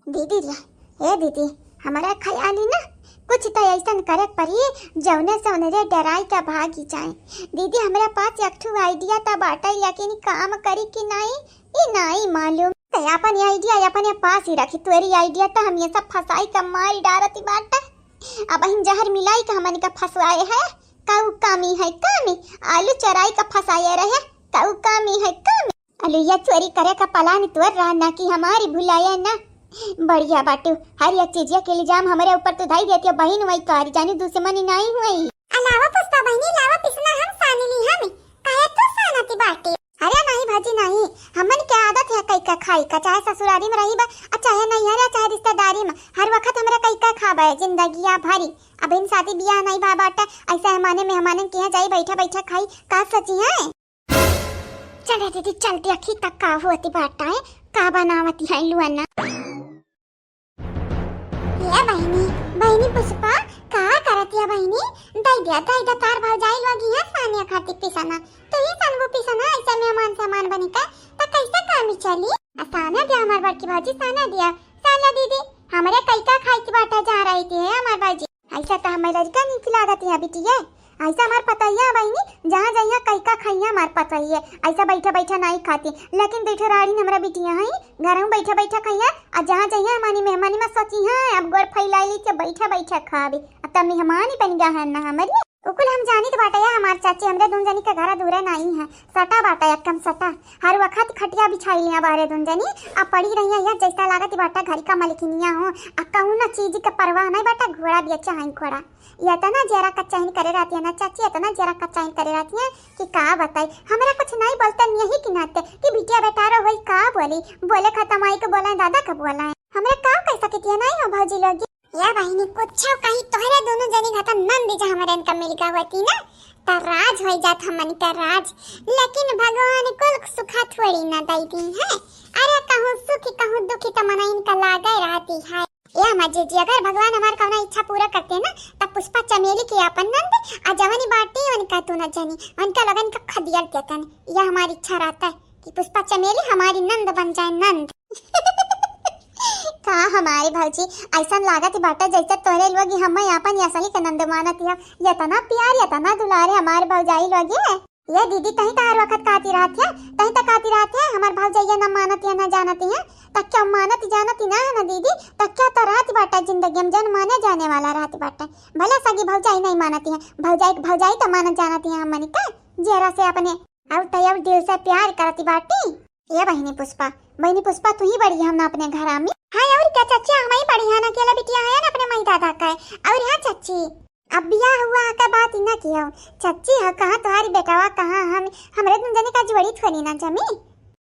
दीदी रे, हे दीदी, हमरा ख्याल ही ना कुछ त ऐसन करे पड़ी जौने से उन्हरे डराई का भागी जाए। दीदी, हमरा पास एक ठो idea त बाटे, लेकिन काम करी कि नहीं, ई नहीं मालूम। त अपन idea अपने पास ही रखी, तोरी idea त हमेशा फंसाई का मारी डारती बाटे। अब हम जहर मिलाई का हमन का फंसवाए है, काऊ कामी है कामी, आलू चोराई का फंसाए रहे, काऊ कामी है कामी। अलुइया चोरी करे का plan तोर रहा ना कि हमारी भुलाया ना। बढ़िया बाटू, हर एक चीजिया के इल्जाम हमरे ऊपर तू धई देती हो बहिन, वही तोहरी जानी दुश्मनी नहीं हुई। अलावा पुष्पा बहिनी, लावा पिसना हम सानी ली हम, काहे तू सानती बाटे? अरे नहीं भौजी नहीं, हमन के आदत है कई का खाई का, चाहे ससुरारी में रही बा, आ चाहे नैहर, चाहे रिश्तेदारी में, हर वक्त हमरे कई का खाबे जिंदगिया भरी। अब इन शादी बियाह नहीं भा बाटे, ऐसा हमारे मेहमानन के यहाँ जाई बैठा बैठा खाई, का सोची है? चल रे दीदी, चल देखी त का होती बाटा है, का बनावती है लुआना। ये बहिनी, बहिनी पुष्पा, का करत या बहिनी? दई दिया, दई दिया, तार भौजाई लोग यहाँ सानिया खातिर पिसना। तू ही सनबू पिसना, ऐसे मेहमान सामान बनी का, त कैसे काम ही चली? आ साना दिया हमार बड़की भौजी, साना दिया। साना दीदी, हमरे कई का खाई की बाटा जा रही थी है हमार भौजी। ऐसा त हमें लड़का नीक लागत है बिटिया, ऐसा हमार पतोहिया बहिनी, जहाँ जइया कई का खइया हमार पतोहिया, ऐसा बैठा बैठा नहीं खाती, लेकिन दुई ठो राड़ीन हमरा बिटिया हैं, घरहूँ बैठा बैठा खइया, आ जहाँ जइया हमारी मेहमानी में सोची हैं, अब गोड़ फैलाई ली के बैठा बैठा खाबे, अब त मेहमान ही बन गया है ना हमारी। उकुल हम जानी तो बाटा या हमार चाची, हमरे दून जनी के घर दूरे नहीं है, सटा बाटा एकदम सटा, हर वक्त खटिया बिछाई लिया बारे दून जनी, अब पड़ी रही है या जैसा लागत बाटा घर का मलिकिनिया हो, आ कौनो चीज के परवाह नहीं बाटा, घोड़ा बेचा है घोड़ा। इतना जरा कच्चाइन करे रहती है ना चाची, इतना जरा कच्चाइन करे रहती है कि का बताई। हमरा कुछ नहीं बोलते यही के नाते कि बिटिया बेटा रो होई का बोली, बोले खत्म आई के बोला दादा का बोला है। हमरा का कह सकती है नहीं हो भौजी लोग। या बहिनी कुछ कही तोहरे दोनों जनी घाता नंद जा हमरे इनका मिल गवती ना, त राज होई जात हमन का राज। लेकिन भगवान कुल सुखा थोड़ी ना दई दी है। अरे कहूँ सुखी कहूँ दुखी त मना इनका लागे रहती है। ए हमार जीजी, अगर भगवान हमार कौना इच्छा पूरा करते ना, तब पुष्पा चमेली के अपन नंद, आ जवनी बाटी उनका तू न जानी, उनका लगन का खदियर देतन। यह हमारी इच्छा रहता है कि पुष्पा चमेली हमारी नंद बन जाए, नंद। का हमारे भौजी, ऐसा लागत ही बाटा जैसे तोहरे लोग ही हमें अपन असली के नंद मानत है। इतना प्यार, इतना दुलार है हमारे भौजाई लोग। ये दीदी, तहीं तहार वखत काती रहत है, तहीं तक काती रहत है, हमार भौजैया ना मानत है, ना जानत है। तक क्या मानत जानत ही ना है ना दीदी, तक क्या तो रहत बाटा जिंदगी में जन माने जाने वाला रहत बाटा। भले सगी भौजाई नहीं मानत है, भौजाई के भौजाई तो मानत जानत है हमनी का, जेरा से अपने और तय और दिल से प्यार करती बाटी। ए बहिनी पुष्पा, बहिनी पुष्पा, तू ही बड़ी हम ना अपने घर में। हाँ, और क्या चच्ची, हम ही बड़ी है ना, अकेला बिटिया है ना अपने माई दादा का। और हाँ चच्ची, अब बियाह हुआ का बात ही ना किया। चच्ची, हाँ, कहाँ तुम्हारी बेटवा, कहाँ हम, हमरे तुम जने का जोड़ी थोड़ी ना जमी।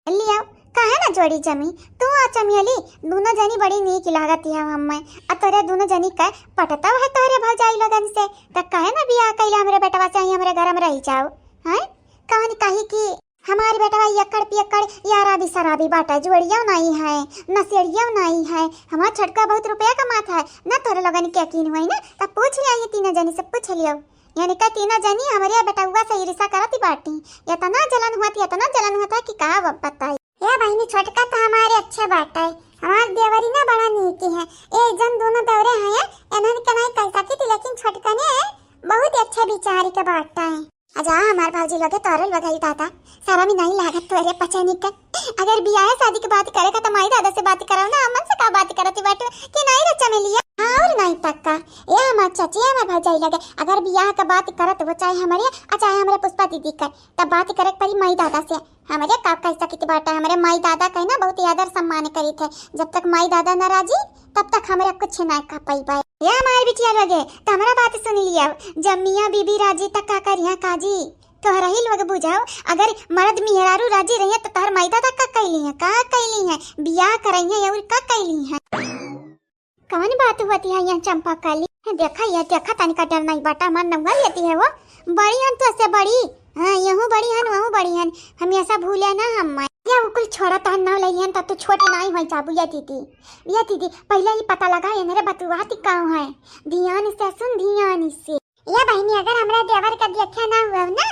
लिया, काहे ना जोड़ी जमी? तू आ चमेली, दोनों जनी बड़ी नीक लागत है हमें। आ तोरे दोनों जनी का पटता है तोरे भौजाई लोगन से, त काहे ना बियाह कैले हमरे बेटवा से, ही हमरे घर में रह जाओ। हैं? कौन कही कि हमारी बेटवा एकड़ पियक्कड़ यारा भी शराबी बाटा, जुआरिया नहीं है, नशेड़िया नहीं है। हमार छोटका बहुत रुपया कमात है, ना तोरे लोगन के यकीन हुई ना, तब पूछ लिया, ये तीनों जनी से पूछ लियो। यानी का तीनों जनी हमरे बेटउआ से ईर्ष्या करत बाटी। इतना जलन हुआ थी, इतना जलन हुआ था कि का ब-, बताई। ए बहिनी, छोटका तो हमारे अच्छे बाटे, हमार देवरी ना बड़ा नीक है। ए जन दोनों देवरे हैं, इन्हन के नहीं कह सकी थी, लेकिन छोटका ने बहुत अच्छे विचार के बाटा है। अजा हमार भौजी लोगे तोरे लोग आई दादा, शरम ही नहीं लागत तोरे पचनी के। अगर बियाह शादी की बात करे का तो माई दादा से बात करो ना, हमन से का बात करती बाटू कि नहीं रे चमेलिया? हाँ, और नहीं तक का। ए हमार चाची, ए हमार भौजाई लगे, अगर बियाह का बात करत हो, चाहे हमरे, आ चाहे हमरे पुष्पा दीदी का, तब बात करे के पड़ी माई दादा से। हमरे का कह सकित बाटा, हमरे माई दादा का ना बहुत आदर सम्मान करी थे। जब तक माई दादा नाराजी, तब तक हमरे कुछ ना कह पाई बाई। ए हमार बिटिया लोगे, तो हमरा बात सुन लिया, जब मियाँ बीबी राजी, तक का करिया काजी? तोहरा ही लोग बुझाओ, अगर मर्द मेहरारू राजी रहिए तो तोहर माई दादा का कैली है, का कैली है, बियाह करई है और का कैली है? कौन बात होती है यहाँ चंपा काली? देखा, ये देखा, तनिका डर नहीं बाटा, हमार नौआ लेती है वो। बड़ी हन तो से बड़ी, हाँ, यहू बड़ी हन, वहू बड़ी हन, हमेशा भूले ना हम। या वो कुल छोड़ा, तहन नाव लई हन, तब तो छोटे नहीं होई जाबू, ये दीदी, ये दीदी, पहले ही पता लगा, इन्हरे बतुआती काऊ है, ध्यान से सुन, ध्यान से। या बहिनी, अगर हमरा देवर का देखे ना हुआ ना,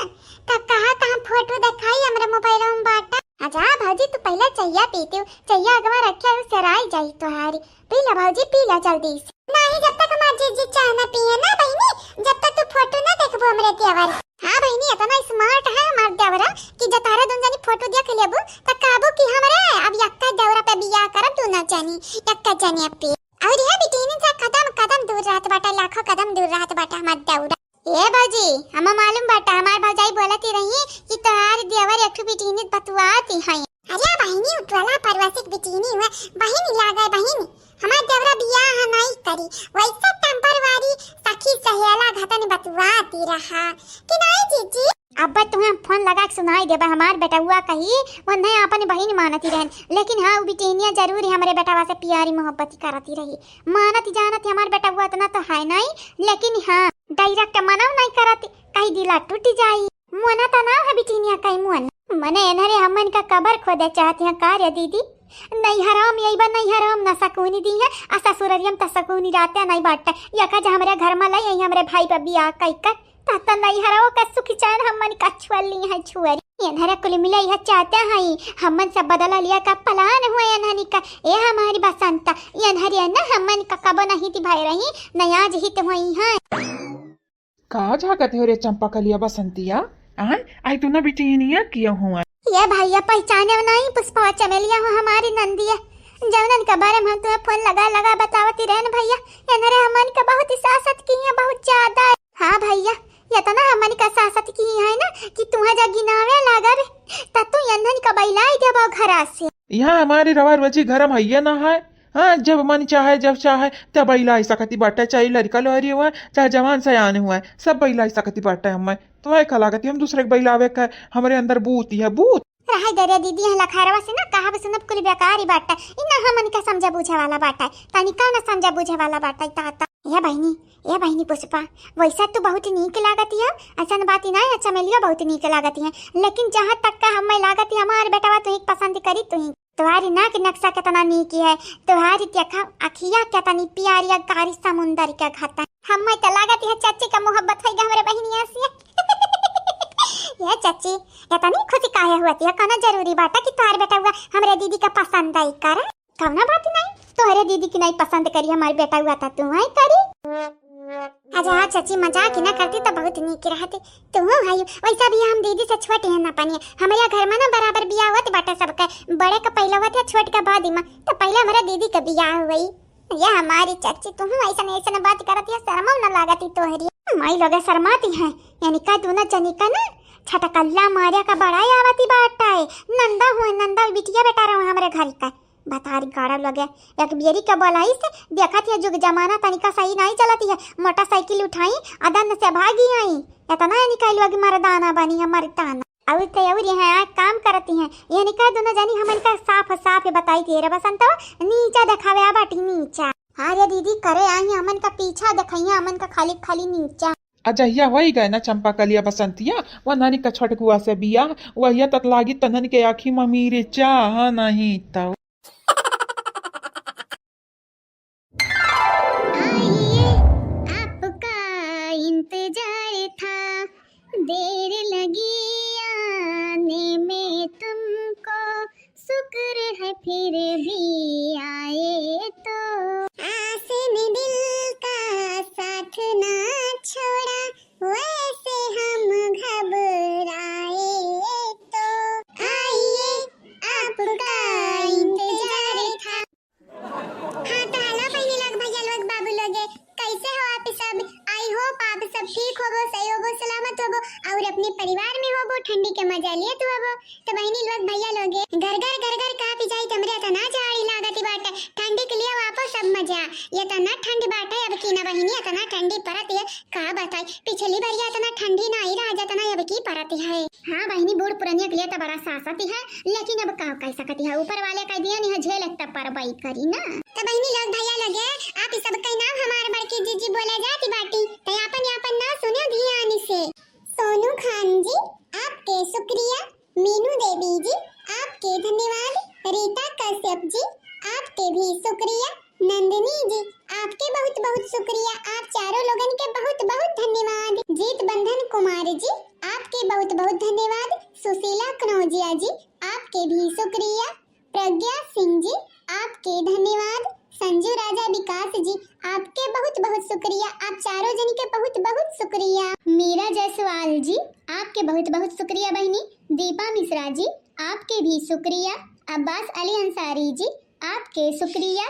तब कहा कहाँ फोटो दिखाई हमरा मोबाइल में बाटा। अच्छा भौजी, तू पहले चहिया पीती हो, चहिया अगवा रखे हो, सराई जाई तोहारी। पी ला भौजी, पी ला जल्दी से। नहीं, जब तक हमार जीजी चाय ना पिए ना बहिनी, जब तक तू फोटो ना देखबो हमरे देवर। हाँ बहिनी, इतना smart है हमार देवरा कि जब तारा दोनों जनी फोटो देख लेबू, त कहबू कि हमरे अब यक्का देवरा पे बियाह करब, दोनों जनी यक्का जने पे। और यह बिटिनी से कदम कदम दूर रहत बाटा, लाखों कदम दूर रहत बाटा हमार देवरा। ए भौजी, हमें मालूम बाटा, हमार भौजाई बोलत ही रही कि तोहार देवर एक ठो बिटिनी बतुआत ही हैं। अरे बहिनी, उठवाला परवासिक बिटिनी हुए, बहिन लागे बहिन, हमार देवरा बियाह नहीं करी, वैसे temporary सखी सहेला घतन बतुआती रहा कि नहीं जीजी? अब तुम्हें फोन लगा के सुनाई देबा, हमार बेटउआ कही, वो नहीं अपन बहिन मानती रहन, लेकिन हाँ, उ बिटिनिया जरूर ही हमरे बेटवा से प्यारी मोहब्बत करती रही। मानत जानत हमार बेटउआ इतना तो है नहीं, लेकिन हाँ, direct मना नहीं करत, कही दिला टूट जाई। मोना तो ना है बिटिनिया कई मोन। मने एनहरे हमन का कबर खोदे चाहत हैं का रे दीदी? नैहराम यही बा, नैहराम न सकूनी दी है, आ ससुररियम त सकूनी राते नहीं बाटे। या का जे हमरे घर में लई आई हमरे भाई पर बियाह कई कर, त त नैहराओ का सुख चैन हमन का छुअली है छुअरी। एनहरे कुल मिले यह चाहते हैं, हमन से बदला लिया का plan हुआ एनहनी का। ए हमारी बसंता, एनहरे न हमन का कबो नहीं थी भाई रही, न आज ही तो हुई है। का झाकत हो रे चंपा कलिया बसंतिया? आय, आई तू ना बिटिनिया किया हुआ। ये भैया पहचाने नहीं, पुष्पा चमेलिया हो हमारी नंदिया, जौनन के बारे में हम तुम्हें फोन लगा लगा बतावती रहन भैया। एनहरे हमन के बहुत ही सासत की है, बहुत ज्यादा। हाँ भैया, इतना हमन का सासत की है ना कि तुम्हें जब गिनावे लागब, त तू एनहन का बैलाई देबो घरा से। यहाँ हमारी रवा रोजी घर में हइये ना है। हाँ, जब मन चाहे, जब चाहे, तब बइलाई सकती बाटे, चाहे लड़का लोहरी हुआ, चाहे जवान सयान हुआ, सब बइलाई सकती बाटे। हमें तो का लागत, हम दूसरे के बइलावे का, हमरे अंदर बूत ही है, बूत। रहाई दे रे दीदी, यहाँ लखारवा से ना कहब सुनब कुल बेकार ही बाटे। ई ना हमन के समझे बूझे वाला बाटे, तनिका ना समझे बूझे वाला बाटे। ता, ता। ए बहिनी, ए बहिनी पुष्पा, वैसा तू बहुत नीक लागत है, ऐसन बात ही ना है, चमेलिया बहुत नीक लागत है, लेकिन जहाँ तक का हमें लागत है, हमार बेटवा तू ही पसंद करी, तू ही। तोहारी नाक नक्शा केतना नीक है, तोहारी देखा अखिया केतनी प्यारी है, कारी समुंदर के घाटा। हमें तो लागत है चाची का मोहब्बत होइगा हमरे बहिनिया से। ये चाची, इतनी खुशी काहे होती है? कौनो जरूरी बाटा कि तोहार बेटउआ हमरे दीदी का पसंद आई करे? कौनो बात नहीं, तोहरे दीदी की नहीं पसंद करी हमारे बेटउआ, तो तू आई करी। अच्छा, हाँ चाची, मजाक ही ना करती तो बहुत नीक रहती। तू हूँ है, वैसा भी हम दीदी से छोट है ना पानी। हमारे घर में ना बराबर बियाह होत बाटे सबके, बड़े का पहले होत है, छोट का बाद में। तो पहले हमारा दीदी का बियाह हुई। ये हमारी चाची, तू हूँ ऐसा ऐसा बात करती है, शर्मो ना लागती तोहरी। माई लोग शर्माती है, यानी का दोनों जनी का ना छटकल्ला मारिया का बड़ाई आवती बाटे। नंदा हुए, नंदा बिटिया बेटा रहो हमारे घर का। बतारी गाड़ा लगे, एक बेरी के बोलाई से देखत है, जुग जमाना तनिका सही नहीं चलती है। मोटरसाइकिल उठाई, अदन से भागी आई। इतना यानी कह लोग मर्दाना बनी है, मर्दाना। और तो और यहाँ काम करती हैं, यानी कह दोनों जानी हमन का साफ साफ बताई दिए रे बसंत, नीचा देखावे आ बाटी नीचा। हाँ रे दीदी, करे आई हमन का पीछा देखैया, हमन का खाली खाली नीचा। अजहिया होई गए ना चंपा कलिया बसंतिया, वो नानी का छोटकुआ से बियाह, वहिया तक लागी तन्हन के आँखी में मिर्चा, हाँ नहीं तो। आइए, आपका इंतजार था, देर लगी आने में तुमको, शुक्र है फिर भी आए तो। आस ने दिल का साथ ना छोड़ा, वैसे हम घबराए तो। आइए, आपका इंतजार था। हाँ, तो हेलो बहिनी लोग, भैया लोग, बाबू लोग, कैसे हो आप सब? I hope आप सब ठीक होबो, सही होबो, सलामत होबो और अपने परिवार में होबो, ठंडी के मजा लेत होबो। तो बहिनी लोग, भैया लोग, घर घर घर घर कहाँ पे जाई, हमरे इतना जाड़ी लागत बाटे, ठंडी के लिए वापस सब मजा। ये इतना ठंड बाटे अब की ना बहिनी, इतना ठंडी परत है, का बताई, पिछली बार ये इतना ठंडी ना आई रहा जितना अब की परत है। हाँ बहिनी, बूढ़ पुरनिया के लिए तो बड़ा सासत है, लेकिन अब का कह सकती है, ऊपर वाले कह दिया नहीं है, झेल तब पर बाई करी ना। तो बहिनी लोग, भैया लोग, आप ही सबके नाम हमार बड़की जीजी बोला जाती बाटी, तो आपन आपन नाम सुनो ध्यान से। सोनू खान जी, आपके शुक्रिया। मीनू देवी जी, आपके धन्यवाद। रीता कश्यप जी, आपके भी शुक्रिया। नंदिनी जी, आपके बहुत बहुत शुक्रिया। आप चारों लोगन के बहुत बहुत धन्यवाद। जीत बंधन कुमार जी, आपके बहुत बहुत धन्यवाद। सुशीला कनौजिया जी, आपके भी शुक्रिया। प्रज्ञा सिंह जी, आपके धन्यवाद। संजू राजा विकास जी, आपके बहुत बहुत शुक्रिया। आप चारों जन के बहुत बहुत शुक्रिया। मीरा जायसवाल जी, आपके बहुत बहुत शुक्रिया बहिनी। दीपा मिश्रा जी, आपके भी शुक्रिया। अब्बास अली अंसारी जी, आपके शुक्रिया।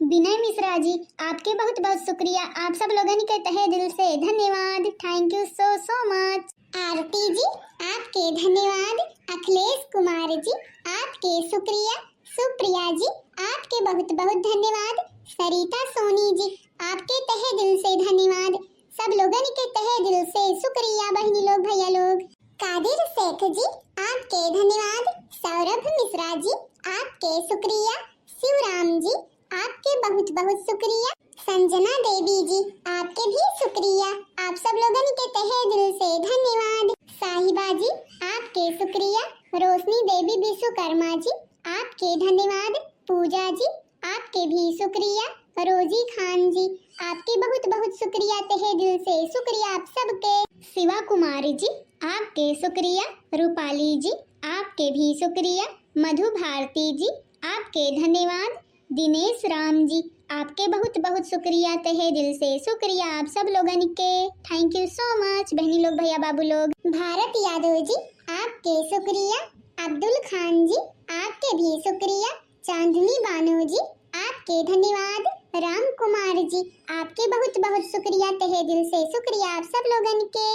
विनय मिश्रा जी, आपके बहुत बहुत शुक्रिया। आप सब लोगन के तहे दिल से धन्यवाद। Thank you so so much। आरती जी, आपके धन्यवाद। अखिलेश कुमार जी, आपके शुक्रिया। सुप्रिया जी, आपके बहुत बहुत धन्यवाद। सरिता सोनी जी, आपके तहे दिल से धन्यवाद। सब लोगन के तहे दिल से शुक्रिया बहिनी लोग, भैया लोग। कादिर शेख जी, आपके धन्यवाद। सौरभ मिश्रा जी, आपके शुक्रिया। शिवराम जी, आपके बहुत बहुत शुक्रिया। संजना देवी जी, आपके भी शुक्रिया। आप सब लोगन के तहे दिल से धन्यवाद। साहिबा जी, आपके शुक्रिया। रोशनी देवी विश्वकर्मा जी, आपके धन्यवाद। पूजा जी, आपके भी शुक्रिया। रोजी खान जी, आपके बहुत बहुत शुक्रिया, तहे दिल से शुक्रिया आप सबके। शिवा कुमारी जी, आपके शुक्रिया। रूपाली जी, आपके भी शुक्रिया। मधु भारती जी, आपके धन्यवाद। दिनेश राम जी, आपके बहुत बहुत शुक्रिया, तहे दिल से शुक्रिया आप सब लोगन के। Thank you so much बहनी लोग, भैया बाबू लोग। भारत यादव जी, आपके शुक्रिया। अब्दुल खान जी, आपके भी शुक्रिया। चांदनी बानो जी, आपके धन्यवाद। राम कुमार जी, आपके बहुत बहुत शुक्रिया, तहे दिल से शुक्रिया आप सब लोगन के।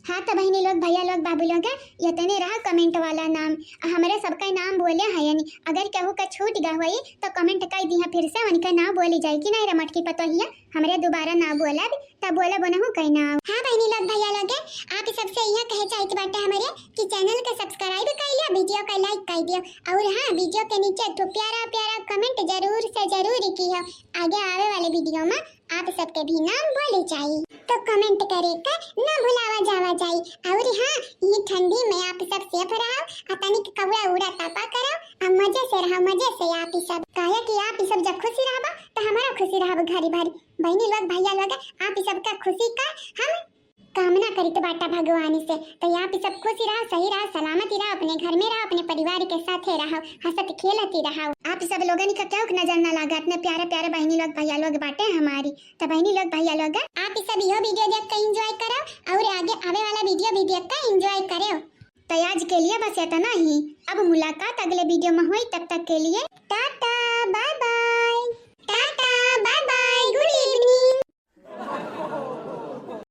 हाँ तो बहनी लोग, भैया लोग, बाबू लोग, इतने रहा comment वाला नाम। हमरे सबका नाम बोले है, यानी अगर केहू का छूट गा होई तो comment कर दिया, फिर से उनका नाम बोली जाए कि नहीं रे मटकी पतोहिया, हमरे दोबारा ना बोलब, तब बोलब उनहू कई नाम। हाँ बहनी लोग, भैया लोग, आप सबसे यह कहे चाहित बाटे हमरे कि channel के subscribe कर लिया, video का like कर दियो, और हाँ, video के नीचे एक ठो प्यारा प्यारा comment जरूर से जरूर किहो। आगे आवे वाले video में आप सबके भी नाम बोले जाई, तो comment करे का ना भुलावा जावा जाई। और हाँ, ये ठंडी में आप सब safe रहो, आ तनिक कौड़ा उड़ा तापा करो, आ मजे से रहो, मजे से आप ही सब। काहे कि आप ही सब जब खुशी रहबा, तो हमारा खुशी रहब घरी भरी। बहनी लोग, भैया लोग, आप ही सबका खुशी का हम कामना करित बाटा भगवान से। तो आप सब खुश रहा, सही रहा, सलामत रहा, अपने घर में रहा, अपने परिवार के साथे रहा, हंसत खेलत रहा। आप सब लोगन का क्यों नजर ना लागा, इतने प्यारे प्यारे बहनी लोग भैया लोग बाटे हमारी। तो बहनी लोग भैया लोग, आप सब यो वीडियो देख के एंजॉय करो और आगे आवे वाला वीडियो भी देख के एंजॉय करो। तो आज के लिए बस इतना ही। अब मुलाकात अगले वीडियो में हुई, तब तक के लिए टाटा, बाय बाय।